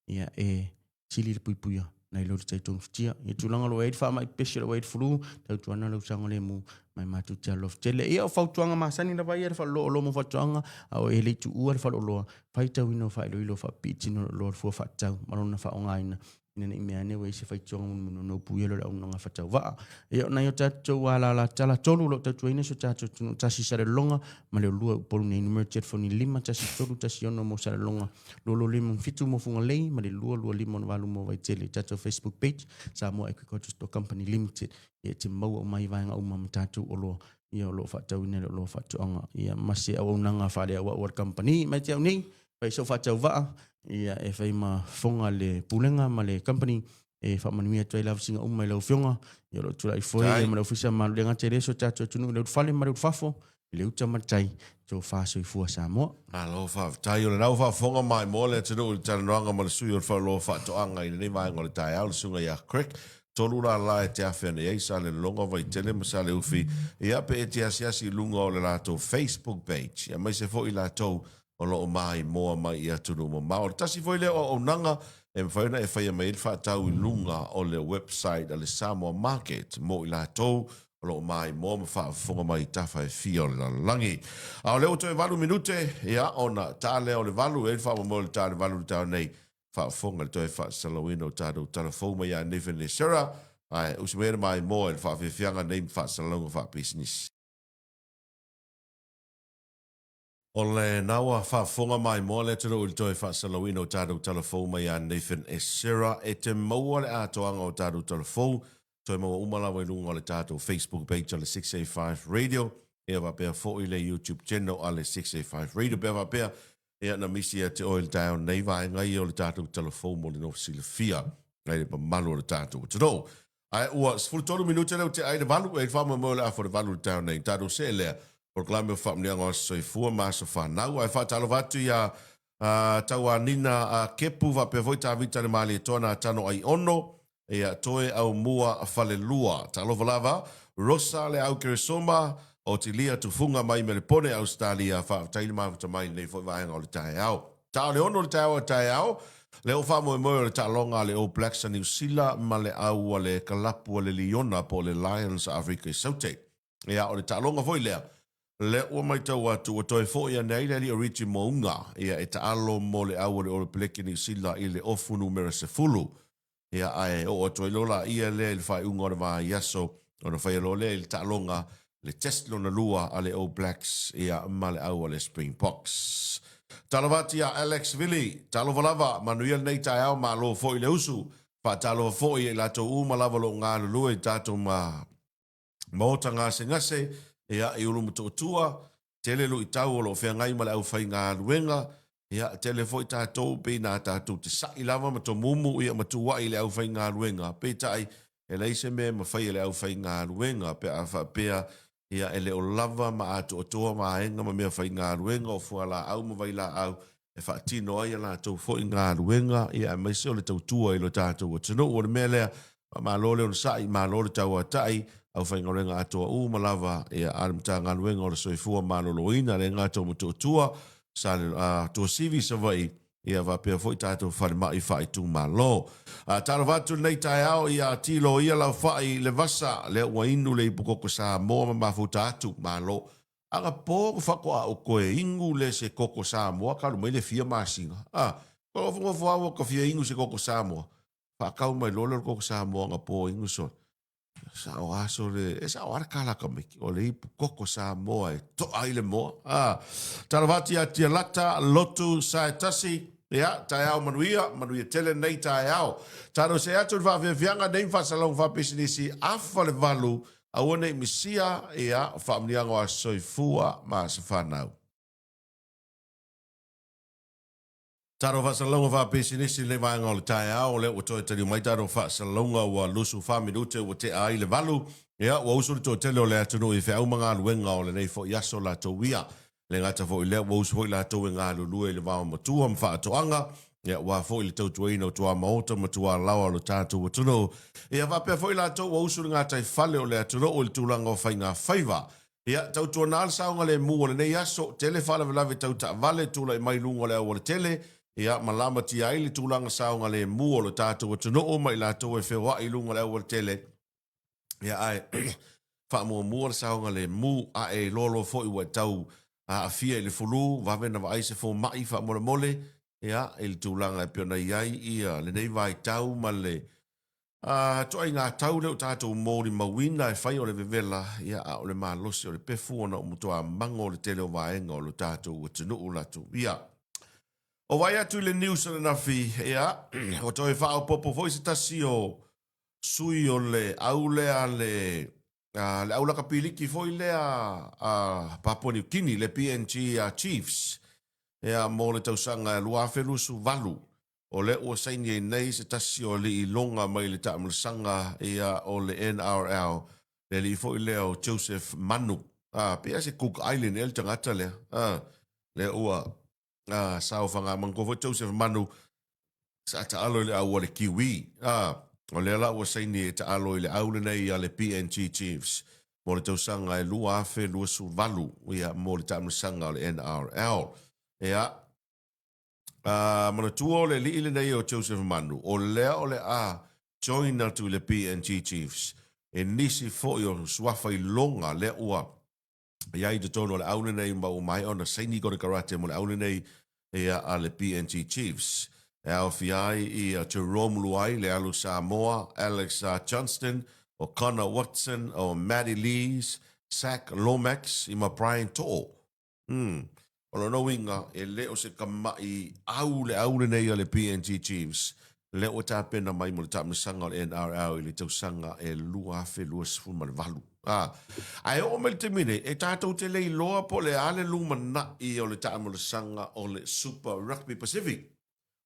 ia, e sili le puipuia nai lo le tai togafitia. I tulaga o lo o i ai le faamai pepesi o lo o i ai le flu, tautuana lau saogalemu mai matou te alofa tele. Ia, o fautuaga masani lava ia le faleoloolo mo faatoaga, a o e le i tuua le faleoloa, faitauina o faailoilo faapipii tino o le oloa o le fua faatatau ma lona faaaogaina ina ne i mea ane ua i ai se faitioga mulimuli ona upuia lea o le auaunaga faatauvaa. Ia, o nai o tatou alalatala tolu o lo o tautuaina si o tatou atunuu, tasi i Salelologa ma le olua i Upolu nei, numera telefoni 51316 mo Salelologa, 2257 mo Fugalei ma le 22568 mo Vaitele. I tatou Facebook page, Samoa Agriculture Store Company Limited, ia e te maua uma ai vaega uma ma tatou oloa ia o lo o faatauina i le oloa faatoaga ia ma se auaunaga faaleauau a le kamupani. Mai te au nei, fai sou faatauvaa, ia e fai ma fofoga le Pulega ma le company e faamanuia atu ai lavasiga uma i lau Afioga, ia o lo o tulai foi ia ma le Ofisa Mamalu le gata i le so tatou atunuu i le ulufale ma le ulufafo, i le uta ma le tai, tofa soifua Samoa. Malo faafetai. O lena ua faafofoga maimoa le atunuu i le talanoaga ma le sui o le Faleoloa Faatoaga i lenei vaega o le taeao, le susuga ia Craig. Tolu lala e te afe ane ai, Salelologa, Vaitele ma Saleufi, ia pe e te asiasi i luga o le latou Facebook page, aemaise foi i latou o lo o maimoa mai i atunuu mamao. O le tasi foi lea o auaunaga e mafai ona e faia mai ai le faatau i luga o le website a le Samoa Market mo i latou o lo o maimoa ma faafofoga mai i tafa e fia o le lalolagi. A o lea ua toe 8 minute, ia, ona ta lea o le 8, e i ai le faamoemoe o le ta o le 8 i le taeao nei, faafofoga i le toe faasalalauina o tatou tala fou mai ia Nathan le Sarah, ae usi mai le maimoa i le faafiafiaga nei ma faasalalauga faapisinisi. O lena ua faafofoga maimoa le atunuu i le toe faasalalauina o tatou tala fou mai ia Nathan Esera. E te maua le atoaga o tatou tala fou, toe maua uma lava i luga o le tatou Facebook page a le 685 Radio, ia faapea foi le YouTube channel a le 685 Radio. Pe a faapea, ia na misi ia te oe i le taeao nei vaega ia o le tatou tala fou mo le nofo silafia ai le mamalu o le tatou atunuu. Ae ua 13 minute lea ua tea ai le 8, e i ai le faamoemoe o le afa o le 8 i le taeao nei. Tatou see lea, polokalame o Faamanuiaga o Aso Soifua ma Aso Fanau. Ae faatalofa atu ia Tauanina Kepu faapea foi Tavita Le Malietoa Natano Aiono, ia Toe Aumua Falelua. Talofa lava, Rosa Le Aukeresoma, Otilia Tufunga mai Melepone, Ausetalia. Faafetai le mafuta mai i lenei foi vaega o le taeao. Ta o le 6 o le taeao a taeao, le o faamoemoe o le taaloga a le All Blacks a Niu Sila ma le au a le kalapu a le Liona po o le Lions a Afrika i Saute. Ia, o le taaloga foi lea. Lea ua matau atu ua toe foi ane ai le alii o Richie Mounga, ia e taalo mo le au a le Olepeleki Niu Sila i le ofu numera 10. Ia ae oo atu ai loa laia lea i le faaiuga o le vaiaso ona faia loa lea i le taaloga le test lona lua a le All Blacks ia ma le au a le Springboks. Talofa atu ia Alex Vili, talofa lava, manuia lenei taeao, malo foi le usu. Faatalofa foi ia i latou uma lava o lo o galulue i tatou ma Maota gasegase, ia, i Ulumotootua, tele luitau o lo o feagai ma le aufaigaluega, ia, tele foi tatou pei na tatou te sa'i lava ma tomumu, ia, ma tuua'i i le aufaigaluega, peitai, e leai se mea e mafai e le aufaigaluega pe a faapea, ia, e le o lava ma atoatoa vaega ma meafaigaluega o fualaau ma vailaau e faatino ai a latou foi galuega, ia aemaise o le tautua i lo tatou atunuu. O le mea lea, faamalo le onosai, malo le tauatai, aufaigaluega atoa uma lava ia a le Matagaluega o le Soifua Maloloina, le gata o Motootua, Sale, uh, Tuasivi, Savaii, ia faapea foi tatou falemai faaitumalo. A talofa atu lenei taeao ia tilo ia laufai le vasa, lea ua inu le ipukoko Samoa ma mafuta atu, malo. Anapo na faatoa ou toe inu le se koko Samoa talu mai le fia masina. A, ko nofonofo au ka fia inu se koko Samoa. Faatau mai loa lea o le koko Samoa anapo inu sole. Sao a sole, e sao a le kalaka maiki. O le ipu koko Samoa e toa ai le moa. A, talofa atu ia Tialata, Lotu, Saetasi, ia, taeao manuia, manuia tele nei taeao. Talo se atu le faafiafiaga nei ma faasalauga faapisinisi afa le valu Aua ne i misia, ia, faamanuiaga o aso soifua ma aso fanau. Tatou faasalalauga faapisinisi i lenei vaega o le taeao, o lea ua toe taliu mai tatou faasalalauga ua 24 minute ua tea ai le valu. Ia, ua usu le toatele o le atunuu i feau ma galuega o lenei foi aso latou ia. Le gata foi i lea, ua usu foi latou e galulue i le vaomatua ma faatoaga, ia, aua foi le tautuaina o tuamaota ma tualaoa o lo tatou atunuu. Ia faapea foi latou ua usu i le gataifale o le atunuu i le tulaga o faigafaiva. Ia, tautuana le saogalemu o lenei aso, tele faalavelave tau taavale tulai mai i luga o le aualatele, ia, ma lamatia ai le tulaga saogalemu o lo tatou atunuu ma i latou e feoai i luga o le aualatele. Ia, ae faamuamua le saogalemu, a e iloa loa foi ua e tau aafia i le fulu, vave na vaai se fomai faamolemole, ia, i le tulaga e pei ona i ai ia lenei vaitau ma le ituaiga tau lea ua tatou molimauina e fai o le vevela, ia, a o le malosi o le pefu ona ua matua mago le tele o vaega o lo tatou atunuu latou ia. O vaai atu i le news ananafi, ia, ua toe faaopoopo foi se tasi o sui o le au lea le le au lakapiliki foi lea a Papua New Guinea, le PNG Chiefs, ia, mo le tausaga 2028. O lea ua saini ai nei se tasi o alii iloga mai le taamalasaga ia o le NRL, le alii foi lea o Joseph Manu. A, pei se Cook Island ea le tagata lea. A, lea ua saofaga manatua foi Joseph Manu sa taalo i le au a le Kiwi. A, o lea la ua saini e taalo i le au lenei a le PNG Chiefs mo le tausaga e 2028, ia, mo le taamilosaga o le NRL. Ia, manatua o le alii lenei o Joseph Manu, o lea o le a join atu i le PNG Chiefs e nisi foi o suafa iloga lea ua i ai i totonu o le au lenei ma ua maea ona saini konekarate mo le au lenei ia a le PNG Chiefs. E aofia ai ia Jerome Luai, le alu Samoa, Alex Johnston, o Connor Watson, o Matty Lees, Zach Lomax i ma Brian To'o. O lona uiga, e le o se tama'i au le au lenei a le PNG Chiefs, lea ua tapena mai mo le taamilosaga o le NRL i le tausaga e 2028. A, ae oo mai le taimi nei, e tatou te le iloa po o le a le lumanai o le taamilosaga o le Super Rugby Pacific.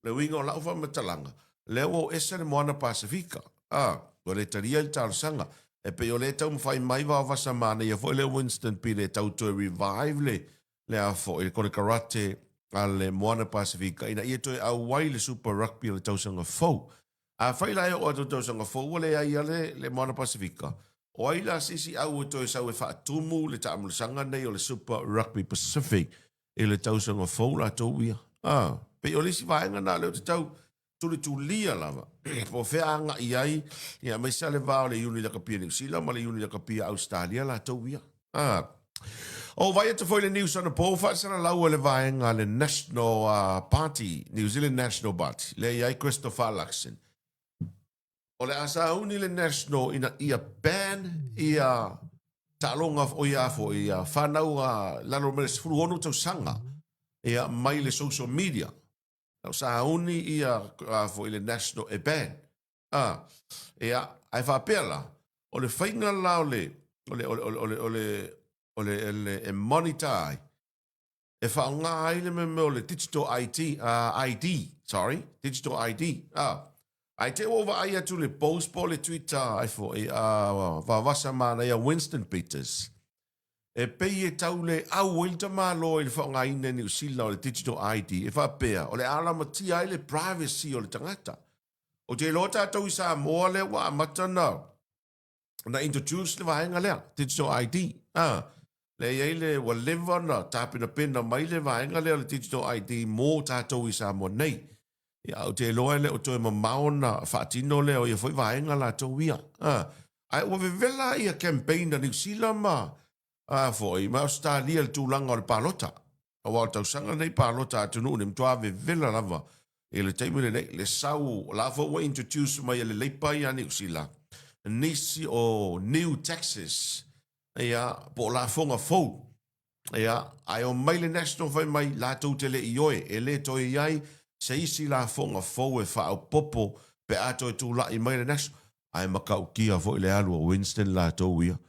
O le uiga o lau faamatalaga, lea ua oo ese le Moana Pasefika, a, ua le talia i le talosaga. E pei o lea e taumafai mai vaovasa manaia foi lea Winston Pile e tau toe revive le, le a foi, le konekarate a le Moana Pasefika ina ia toe auai le Super Rugby o le tausaga fou. Afai la e oo atu i le tausaga fou ua leai lava le, le Moana Pasefika, o ai la se isi au e toe sau e faatumu le taamilosaga nei o le Super Rugby Pacific i le tausaga fou latou ia? A, pei o le isi vaega lena lea ou te tau tulitulia lava, po o fea agai i ai, ia, aemaise lava le va o le Iuni Lakapi a Niu Sila ma le Iuni Lakapi a Ausetalia latou ia. A. O vai atu foi le news anapo faasalalau e le vaega a le National uh, Party, New Zealand National Party, lea i ai Christopher Luxon. O le a sauni le National ina ia ban ia taaloga o ia foi ia whanau a lalo mai le 16 tausaga ia mai le social media. O sauni ia a foi le National e ban. A, ia, ae faapea la, o le faiga la o le, o le, o le, o le, o le, o le, o le, le e monitor ai, e faaaoga ai le mea o le digital IT, uh, ID, sorry, digital ID. Ah, ae te ua vaai atu le post po le Twitter ai foi, a vavasa manaia Winston Peters, e pei e tau le au ai le tamaloa i le faaaogaina e Niu Sila o le digital ID, e faapea, o le a lamatia ai le privacy o le tagata. Ou te iloa tatou i Samoa lea ua amata na na introduce le vaega lea, digital ID. Ah, lea i ai le ua leva na tapenapena mai le vaega lea o le digital ID mo tatou i Samoa nei. Ia, ou te iloa e le o toe mamao na faatino lea o ia foi vaega latou ia. Ah, ae ua vevela ia campaign a Niu Sila ma a foi ma Ausetalia i le tulaga o le palota. Aua o le tausaga lenei palota atunuu nei, matua vevela lava i le taimi lenei, le sau, o la foi ua introduce mai e le Leipa ia Niu Sila, nisi o new taxes, ia, po o lafoga fou, ia, ae omai le National fai mai, latou te le ioe, e le toe i ai se isi lafoga fou e faaopoopo pe a toe tulai mai le National. Ae matautia foi le alu a Winston latou ia.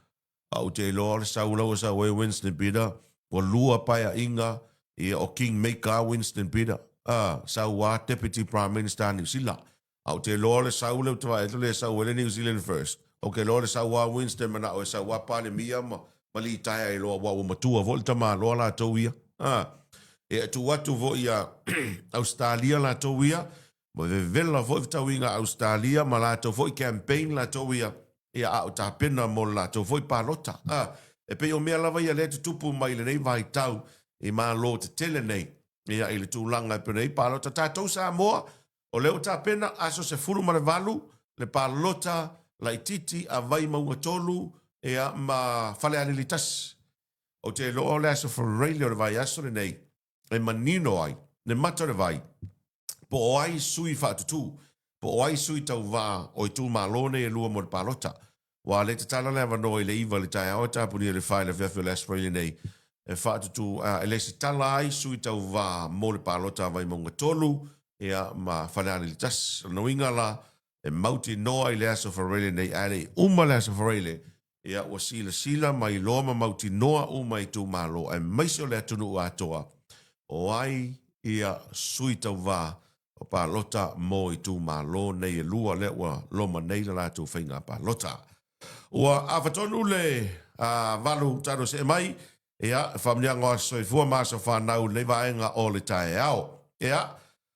A ou te iloa o le sau la ua sau ai Winston Peter, ua lua paeaiga ia o King Maker a Winston Peter, a, sau a Deputy Prime Minister a Niu Sila. A ou te iloa o le sau lea ou te vaai atu lea e sau ai le New Zealand First. Ou te iloa o le sau a Winston manao e sau a Palemia ma, ma litaea ai loa aua ua matua foi le tamaloa latou ia. A, e tuu atu foi ia Ausetalia latou ia, Ua vevela foi fetauiga a Ausetalia ma latou foi campaign latou ia, ia a o tapena mo le latou foi palota. A, e pei o mea lava ia lea e tutupu mai i lenei vaitau i Malo tetele nei, ia i le tulaga e pei ona i ai palota. Tatou Samoa, o lea ua tapena aso 18 le palota laitiiti a Vaimauga 3 ia ma Falealili 1. Ou te iloa o le aso Faraile o le vaiaso lenei e manino ai le mata o le vai po o ai sui faatutū, po o ai sui tauvā o itumalo nei e lua mo le palota. Ua le tatala le avanoa i le iva i le taeao e tapunia i le fa i le afiafi o le Aso Faraile nei e faatutū, a, e lesitala ai sui tauvā mo le palota a Vaimauga 3, ia, ma Falealili 1. O lona uiga la, e mautinoa i le Aso Faraile nei, ae le i uma le Aso Faraile, ia, ua silasila ma iloa ma mautinoa uma itumalo aemaise o le atunuu atoa, o ai ia sui tauvā o palota mo itumalo nei e lua lea ua loma nei le latou faiga palota. Ua afa tonu le a valu talo see mai, ia, faamanuiaga o aso soifua ma aso fanau i lenei vaega o le taeao. Ia,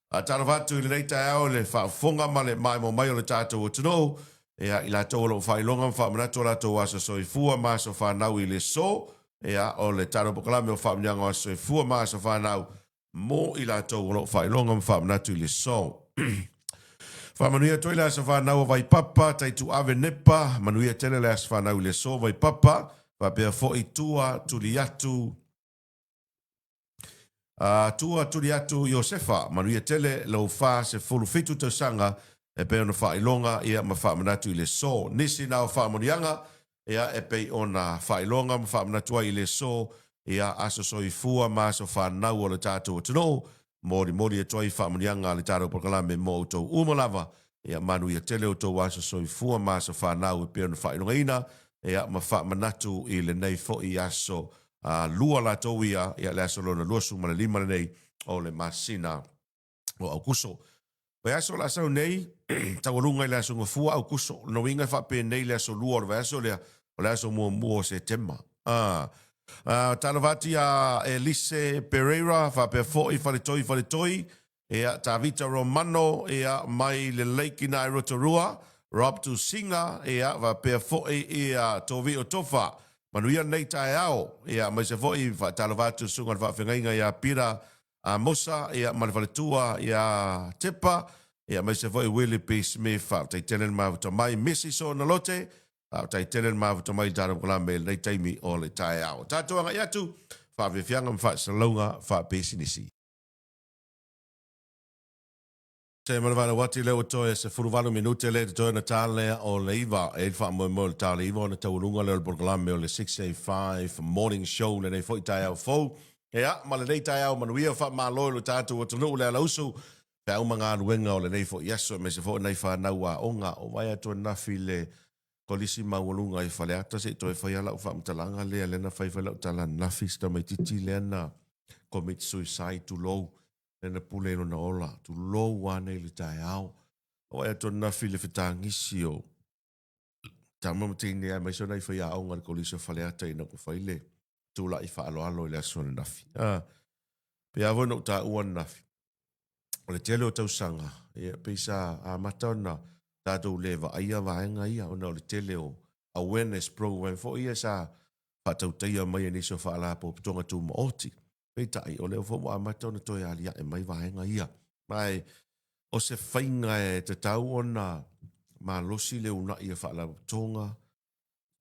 Faatalofa atu i lenei taeao i le faafofoga ma le maimoa mai o le tatou atunuu, ia, i latou o lo o faailoga ma faamanatu o latou aso soifua ma aso fanau i le aso, ia, o le tatou polokalame o Faamanuiaga o Aso Soifua ma Aso Fanau mo i latou o lo o faailoga ma faamanatu i le aso. Faamanuia atu ai le aso fanau o Vaipapa, Taituave Nepa, manuia tele le aso fanau i le aso Vaipapa, faapea foi Tua Tuliatu, A tua tuli atu Iosefa, manuia tele lou 47 tausaga e pei ona faailoga ia ma faamanatu i le aso. Nisi na o faamanuiaga ia e pei ona faailoga ma faamanatu ai i le aso ia aso soifua ma aso fanau o le tatou atunuu. Molimoli atu ai faamanuiaga a le tatou polokalame mo outou uma lava. Ia manuia tele outou aso soifua ma aso fanau e pei ona faailogaina ia ma faamanatu i lenei foi aso a lua latou ia, ia le aso lona 25 lenei o le masina o Aukuso. Vaiaso o le a sau nei, taualuga i le aso Gafua Aukuso. Lona uiga e faapenei le aso lua o le vaiaso lea, o le aso muamua o Setema. Ah, ah, talofa atu ia Elise Pereira, faapea foi Faletoi Faletoi, Ia, Tavita Romano, ia, mai le Lake ina i Rotorua, Rob Tusinga, ia, faapea foi ia Tovio Tofa. Manuia lenei taeao, ia, aemaise foi faatalofa atu i le susuga i le faafeagaiga ia Pira Amosa, ia, ma le faletua ia Tepa, ia, aemaise foi Willie P. Smith, faafetai tele le mafuta mai. Misi Soonalote, Faafetai tele le mafuta mai i le tatou kalame i lenei taimi o le taeao. Tatou agai atu, faafiafiaga ma faasalalauga faapisinisi. Se ma le valaau lea ua toe 18 minute lea e totoe ona ta lea o le 9. E i ai le faamoemoe o le ta o le 9 ona taualuga lea o le polokalame o le 685 Morning Show lenei foi taeao fou. Ia, ma lenei taeao manuia, faamalo i lo tatou atunuu le alausu, feau ma galuega o lenei foi aso, aemaise foi nai fanau aoga o vae atu ananafi i le Kolisi Maualuga i Faleata se i toe faia lau faamatalaga lea, lea na fai foi lau tala ananafi i si tamaitiiti lea na commit suicide, tulou, lea na pule i lona ola, tulou ane i le taeao. O vaai atu ananafi i le fetagisi o tama ma teine aemaise o nai faiaoga i le Kolisi o Faleata ina ua fai le tulai faaaloalo i le aso ananafi. Ah, pei lava foi ona ou taua ananafi, o le tele o tausaga, ia, pei sa amata ona tatou le vaaia vaega ia ona o le tele o awareness program foi ia sa faatautaia mai e nisi o faalapotopotoga tumaoti. Peitai, o lea foi ua amata ona toe aliae mai vaega ia. Ma e, o se faiga e tatau ona malosi le uunai a faalapotopotoga,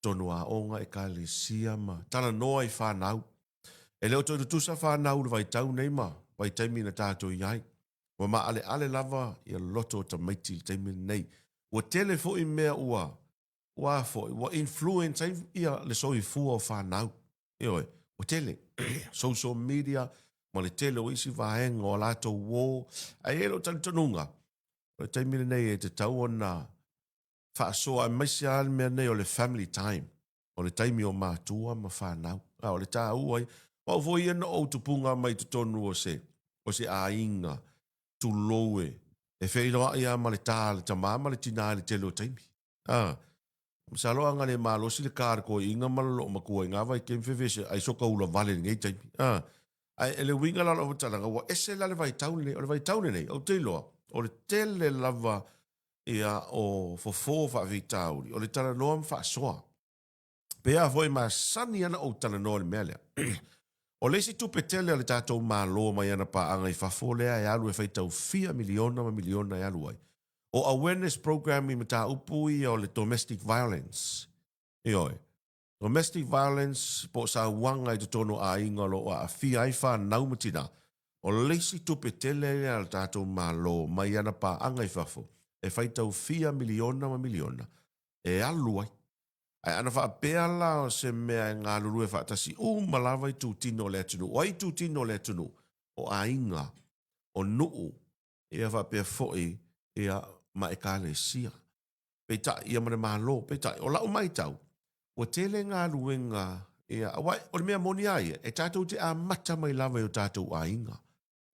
totonu o aoga, ekalesia ma talanoa i fanau. E le o toe tutusa fanau i le vaitau nei ma vaitaimi na tatou i ai. Ua maaleale lava ia loto o tamaiti i le taimi lenei. Ua tele foi mea ua, ua a foi, ua influence ai ia le soifua o fanau. Ioe, ua tele. Social media ma le tele o isi vaega o a latou uo. Ae i ai lou talitonuga, o le taimi lenei e tatau ona faasoa aemaise lava le mea nei o le family time, o le taimi o matua ma fanau. A o le taua ia. O au foi ia na ou tupuga mai totonu o se, o se aiga, tulou e, e feiloai lava ma le ta a le tama ma le tina i le tele o taimi. A, masalo a na le malosi le ka a le toeaina ma le loomatua i na vaitaimi fefeseai ai soka ula vale i lenei taimi. A, ae e le uiga la o lau faamatalaga, ua ese la le vaitau lenei. O le vaitau lenei, ou te iloa, o le tele lava ia o fofo o faafitauli, o le talanoa ma faasoa. Pei lava foi e masani ana ou talanoa i le mea lea. O le isi tupe tele a le tatou Malo mai ana paaga i fafo lea e alu e faitau fia miliona ma miliona e alu ai, o awareness program i mataupu ia o le domestic violence. Ioe. Domestic violence po o sauaga i totonu o aiga o lo o aafia ai fanau ma tina, o le isi tupe tele lea a le tatou Malo mai ana paaga i fafo e faitau fia miliona ma miliona e alu ai. Ae ana faapea la o se mea e galulue faatasi uma lava itutino o le atunuu, o ai itutino o le atunuu? O aiga, o nuu, ia faapea foi ia ma ekalesia. Peitai, ia ma le Malo. Peitai, o lau matau, ua tele galuega, ia, aua o le mea moni lava ia, e tatou te amata mai lava i o tatou aiga.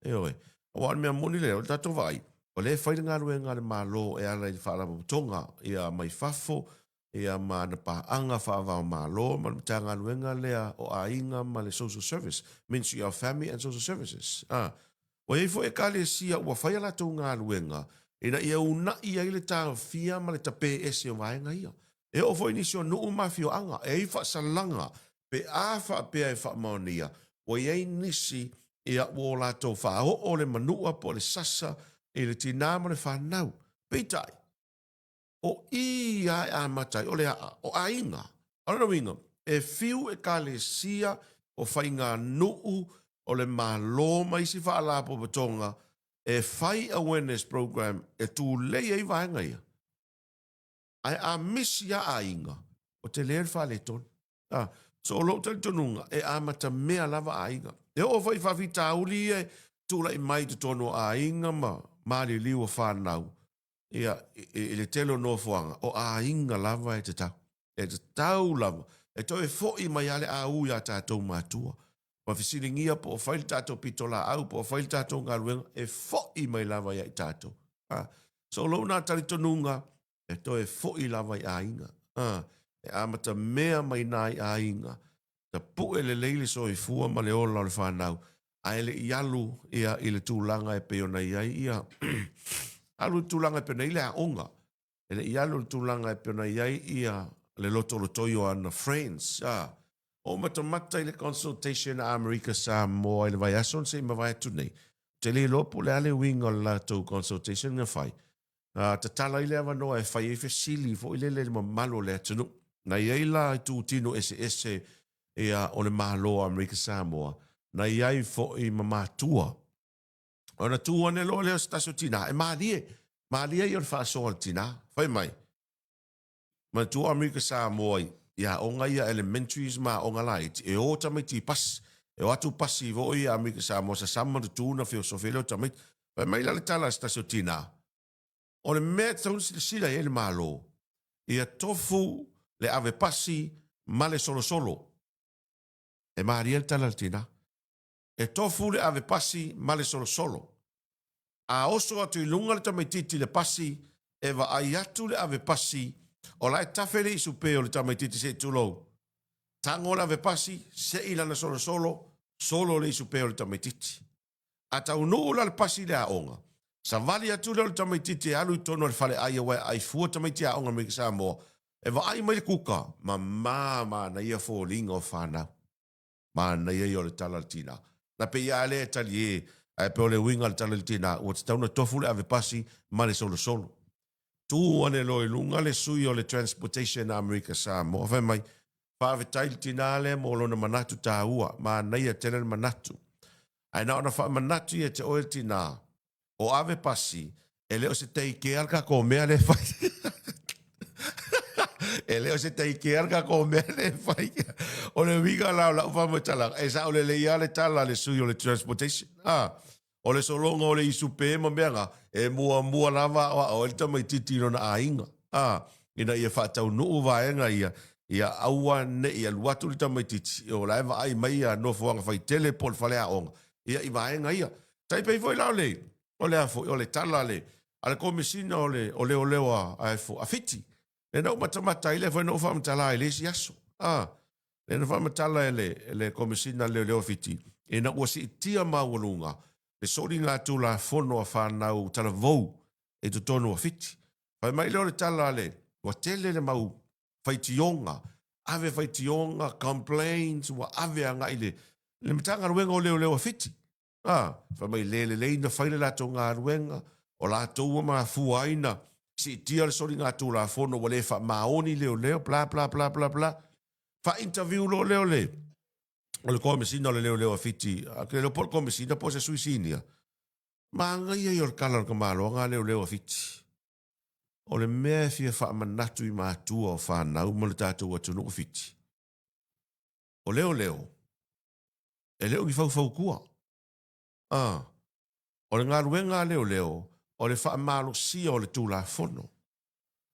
Ioe. Aua o le mea moni lea, o le tatou vaai, o lea e fai le galuega a le Malo e ala i le Faalapotopotoga ia, mai fafo, ia, ma ana paaga faava-o-Malo ma le Matagaluega lea o Aiga ma le Social Service, Ministry of Family and Social Services. A, Ua i ai foi Ekalesia ua fai a latou galuega ina ia uunai ai le taofia ma le tape ese o vaega ia. E oo foi i nisi o nuu ma afioaga e ai faasalaga pe a faapea e faamaonia ua i ai nisi ia ua o latou faaoo le manua po o le sasa i le tinā ma le fanau. Peitai, O i a e amata ai, o le aa, o aiga. O lona uiga, e fiu ekalesia, o faiganuu, o le Malo ma isi faalapotopotoga e fai awareness program e tulei ai vaega ia. Ae a misi lava aiga, ua tele le faaletonu. A, so o lou talitonuga, e amatamea lava aiga. E oo foi i faafitauli ia e tulai mai i totonu o aiga ma maliliu o fanau, ia, i le tele o nofoaga, o aiga lava e tatau. E tatau lava. E toe foi mai lava le au iā tatou matua. Ma fesiligia po o fai le tatou pitolaau, po o fai le tatou galuega, e foi mai lava ia i tatou. A, so o lou na talitonuga, e toe foi lava i aiga. A, e amatamea mai na i aiga, tapue lelei le soifua ma le ola o le fanau, ae le i alu ia i le tulaga e pei ona i ai ia alu i le tulaga e pei ona i ai le aoga, e le i alu i le tulaga e pei ona i ai ia le lotolotoi o ana friends. A, ou matamata i le consultation a Amerika Samoa i le vaiaso na se i mavae atu nei, ou te le iloa po o le a le uiga o le latou consultation na fai, a tatala ai le avanoa e fai ai fesili foi lele i le mamalu o le atunuu. Na i ai la itutino eseese ia o le Malo o Amerika Samoa, na i ai foi ma matua. Ona tu ane loa lea o se tasi o tina, e malie, malie ia o le faasoa a le tina. Fai mai, manatua o Amerika Samoa i aoga ia elementaries ma aoga laiti, e o tamaiti i pasi. E o atu pasi foi ia Amerika Samoa sasama tutu na feosofi ai lea o tamaiti. Fai mai la le tala a se tasi o tina, O le mea e tatau ona silasila i ai le Malo, ia tofu le ave pasi ma le solosolo. E malie le tala a le tina. E tofu le ave pasi ma le solosolo. A oso atu i luga le tamaitiiti i le pasi, e vaai atu le ave pasi, o la e tafe le isupe o le tamaitiiti se i tulou. Tago le ave pasi, sei lana solosolo, solo le isupe o le tamaitiiti. A taunuu la le pasi i le aoga, savali atu lea o le tamaitiiti e alu i totonu o le faleai aua e aai fua tamaiti aoga mai Samoa, e vaai mai le kuka, mama manaia foliga o fanau. Manaia ia o le tala a le tina. Na pei lava lea e talie, ae pei o le uiga o le tala i le tina, ua tatau ona tofu le avepasi ma le solosolo. Tu ane loa i luga le sui o le Transportation a Amerika Samoa, fai mai, Faafetai i le tina lea mo lona manatu taua, manaia tele le manatu. Ae na ona faamanatu ia te oe le tina, o ave pasi, e le o se teikea le tatou mea lea e fai. E le o se teikea le tatou mea lea e fai. O le uiga la o lau faamatalaga, e sao lelei lava le tala a le sui o le transportation. Ah, O le sologa o le isupe ma mea na, e muamua lava aoao ai le tamaitiiti i lona aiga, a, ina ia faataunuu vaega ia, ia aua ne i alu atu le tamaitiiti, o la e vaai mai ia nofoaga faitele po o le faleaoga, ia i vaega ia. Tai pei foi la o le, o le a foi, o le tala a le, a le Komesina o le, o Leoleo a, a, a Fiti, lea na ou matamata ai, lea foi na ou faamatala ai i le isi aso, a, lea na faamatala e le, e le Komesina a Leoleo a Fiti, ina ua siitia maualuga le soligatulafono a fanau talavou i totonu o Fiti. Fai mai lea o le tala a le, ua tele le mau faitioga, ave faitioga, complaints, ua ave agai i le, le Matagaluega o Leoleo a Fiti. A, fai mai le lelei na fai le latou galuega, o latou ua mafua ai na siitia le soligatulafono ua le faamaoni leoleo, bla bla bla bla bla. Faa-interview loa lea o le o le Komesina o le Leoleo a Fiti, a ke leo po o le Komesina po o se sui sinia. Manaia ia o le tala o le tamaloaga a leoleo a Fiti. O le mea e fia faamanatu i matua o fanau ma le tatou atunuu Fiti, o leoleo, E le o ni faufautua. A. O le galuega a leoleo, o le faamalosia o le Tulafono.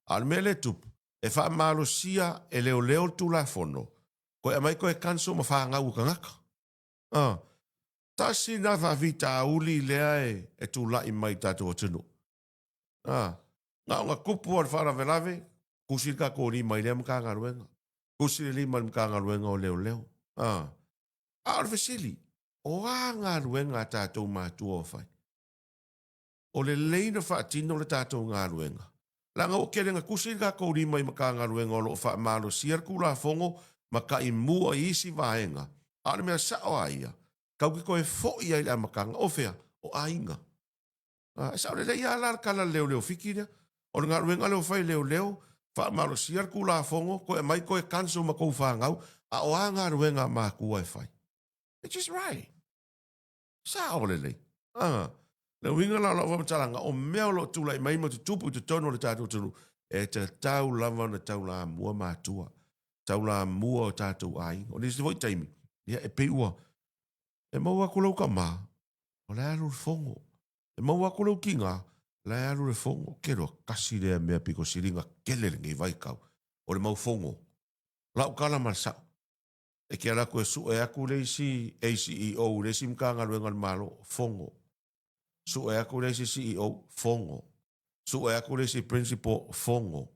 A o le mea lea e tupu, e faamalosia e leoleo le Tulafono, toe aumai toe cancel ma fanau o tagata. A. Tasi lena faafitauli lea e tulai mai i le tatou atunuu. A. Na ona tupu lava o le faalavelave, tusi le tatou lima i lea Matagaluega, tusi le lima i le Matagaluega o Leoleo. A. A o le fesili, o a galuega a tatou matua o fai? O lelei na faatino le tatou galuega, leaga ua tele na tusi le tatou lima i Matagaluega o lo o faamalosia le Tulafono ma taimua i isi vaega, a o le mea sao lava ia, tatou te toe foi lava i le amataga, o fea? O aiga. E sao lelei lava la le tala a le leoleo Fiti lea, o le galuega lea ua fai e leoleo, faamalosia le Tulafono, toe aumai toe cancel ma tou fanau, a o a galuega a matua e fai? Which is right. Sao lelei. Ah, le uiga la o lau faamatalaga, o mea o lo o tulai mai ma tutupu i totonu o le tatou atunuu, e tatau lava ona taulamua matua, taulamua o tatou aiga. O nisi foi taimi, ia e pei ua, e maua atu lau tama, o la e alu i le fono. E maua atu lou tiga, o la e alu i le fono. Ou te iloa, tasi lea mea pito sili ona tele lenei vaitau, o le mau fono. Lau tala ma le sao, e te alu atu e sue atu le isi ACEO i le isi Matagaluega a le Malo, fono. Sue atu le isi CEO, fono. Sue atu le isi Principal, fono.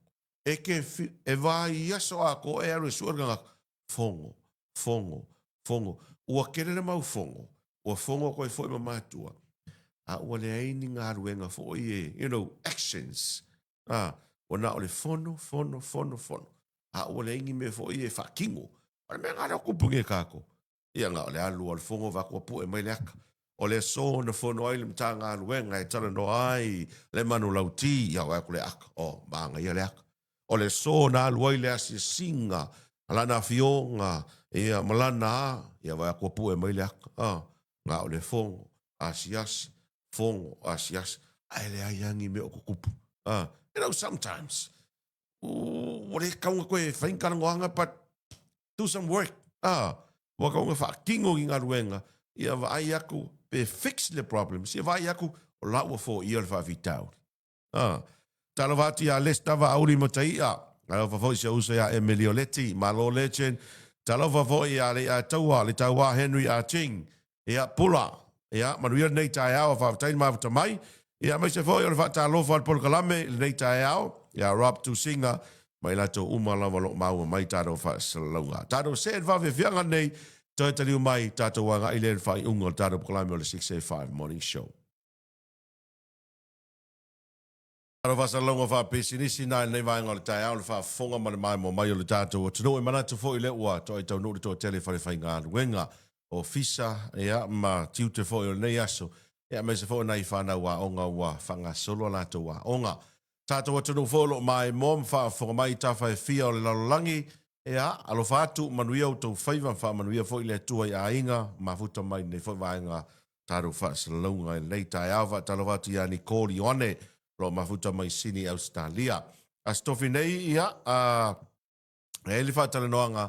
E te, e vaiaso atoa e alu e sue le tagata, fono, fono, fono. Ua tele le mau fono, ua fono atu ai foi ma matua, a ua leai ni galuega foi e, you know, actions. A, ua na o le fono, fono, fono, fono. A ua leai ni mea foi e faatino. O le mea lena lea ua tupu nei i tatou. Ia na o le alu lava o le fono vaeatu ua pue mai le aka. O le aso na fono ai le Matagaluega e talanoa ai le manulauti, ia vaeatu le aka, oh, manaia le aka. O le aso na alu ai le asiasiga a lana afioga, ia, ma lana a, ia vaai atu ua pue mai le aka, a, na o le fono, asiasi, fono, asiasi, ae leai lava ni mea o tutupu. A, you know, sometimes, ua le tatau ona toe fai ni talanoaga, but do some work. A, ua tatau ona faatino ni galuega, ia vaai atu pe fix le problem, ia vaai atu o la ua foia le faafitauli. A, talofa atu ia Lester Vaauli Mataia, talofa foi si ou uso ia Emily Oleti, Malo Legend, talofa foi ia Leiataua, le Taua Henry Ah Ching, ia Pula, ia manuia lenei taeao, faafetai le mafuta mai, ia aemaise foi o le faatalofa a le polokalame i lenei taeao, ia Rob Tusinga, ma i latou uma lava o lo o maua mai tatou faasalalauga. Tatou see i le faafiafiaga lenei, toe taliu mai, tatou agai lea i le faaiuga o le tatou polokalame o le 685 Morning Show. Talo faasalalauga faapisinisi na i lenei vaega o le taeao, le faafofoga ma le maimoa mai o le tatou atunuu. E manatu foi lea ua toai taunuu le toatele i falefaigaluega, ofisa, ia, ma tiute foi o lenei aso, ia, aemaise foi o nai fanau aoga ua faagasolo a latou aoga. Tatou atunuu foi o lo o maimoa ma faafofoga mai i tafa e fia o le lalolagi, ia, alofa atu, manuia outou faiva ma faamanuia foi le Atua i aiga mafuta mai lenei foi vaega tatou faasalalauga i lenei taeao. Faatalofa atu ia Nicole Ioane o lo o mafuta mai Sini, Ausetalia. Aso Tofi nei, ia, a, e i ai le faatalanoaga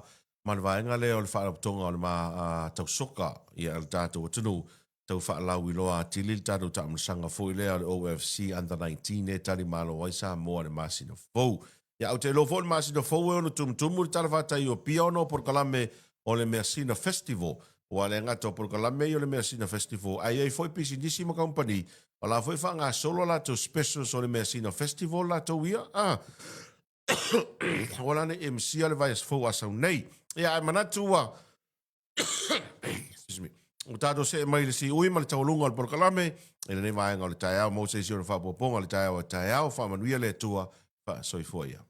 ma le vaega lea o le Faalapotopotoga o le ma, a, Tausoka ia le tatou atunuu tau faalauiloa atili le tatou taamilosaga foi lea o le OFC Under 19 e tali malo ai Samoa i le masina fou. Ia, ou te iloa foi o le masina fou e ono tumutumu le Tala Fatai o Apia ona o polokalame o le Measina Festival. Aua e le gata o polokalame ia o le Measina Festival, ae i ai foi pisinisi ma kamupani o la foi e faagasolo a latou specials o le Measina Festival latou ia. Ah, ua la nei MC a le vaiaso fou a sau nei. Ia, ae manatu ua Excuse me. Ua tatou see mai i le siui ma le taualuga o le polokalame i lenei vaega o le taeao. Maua se isi ona faaopoopoga o le taeao a taeao. Faamanuia le Atua. Faasoifua ia.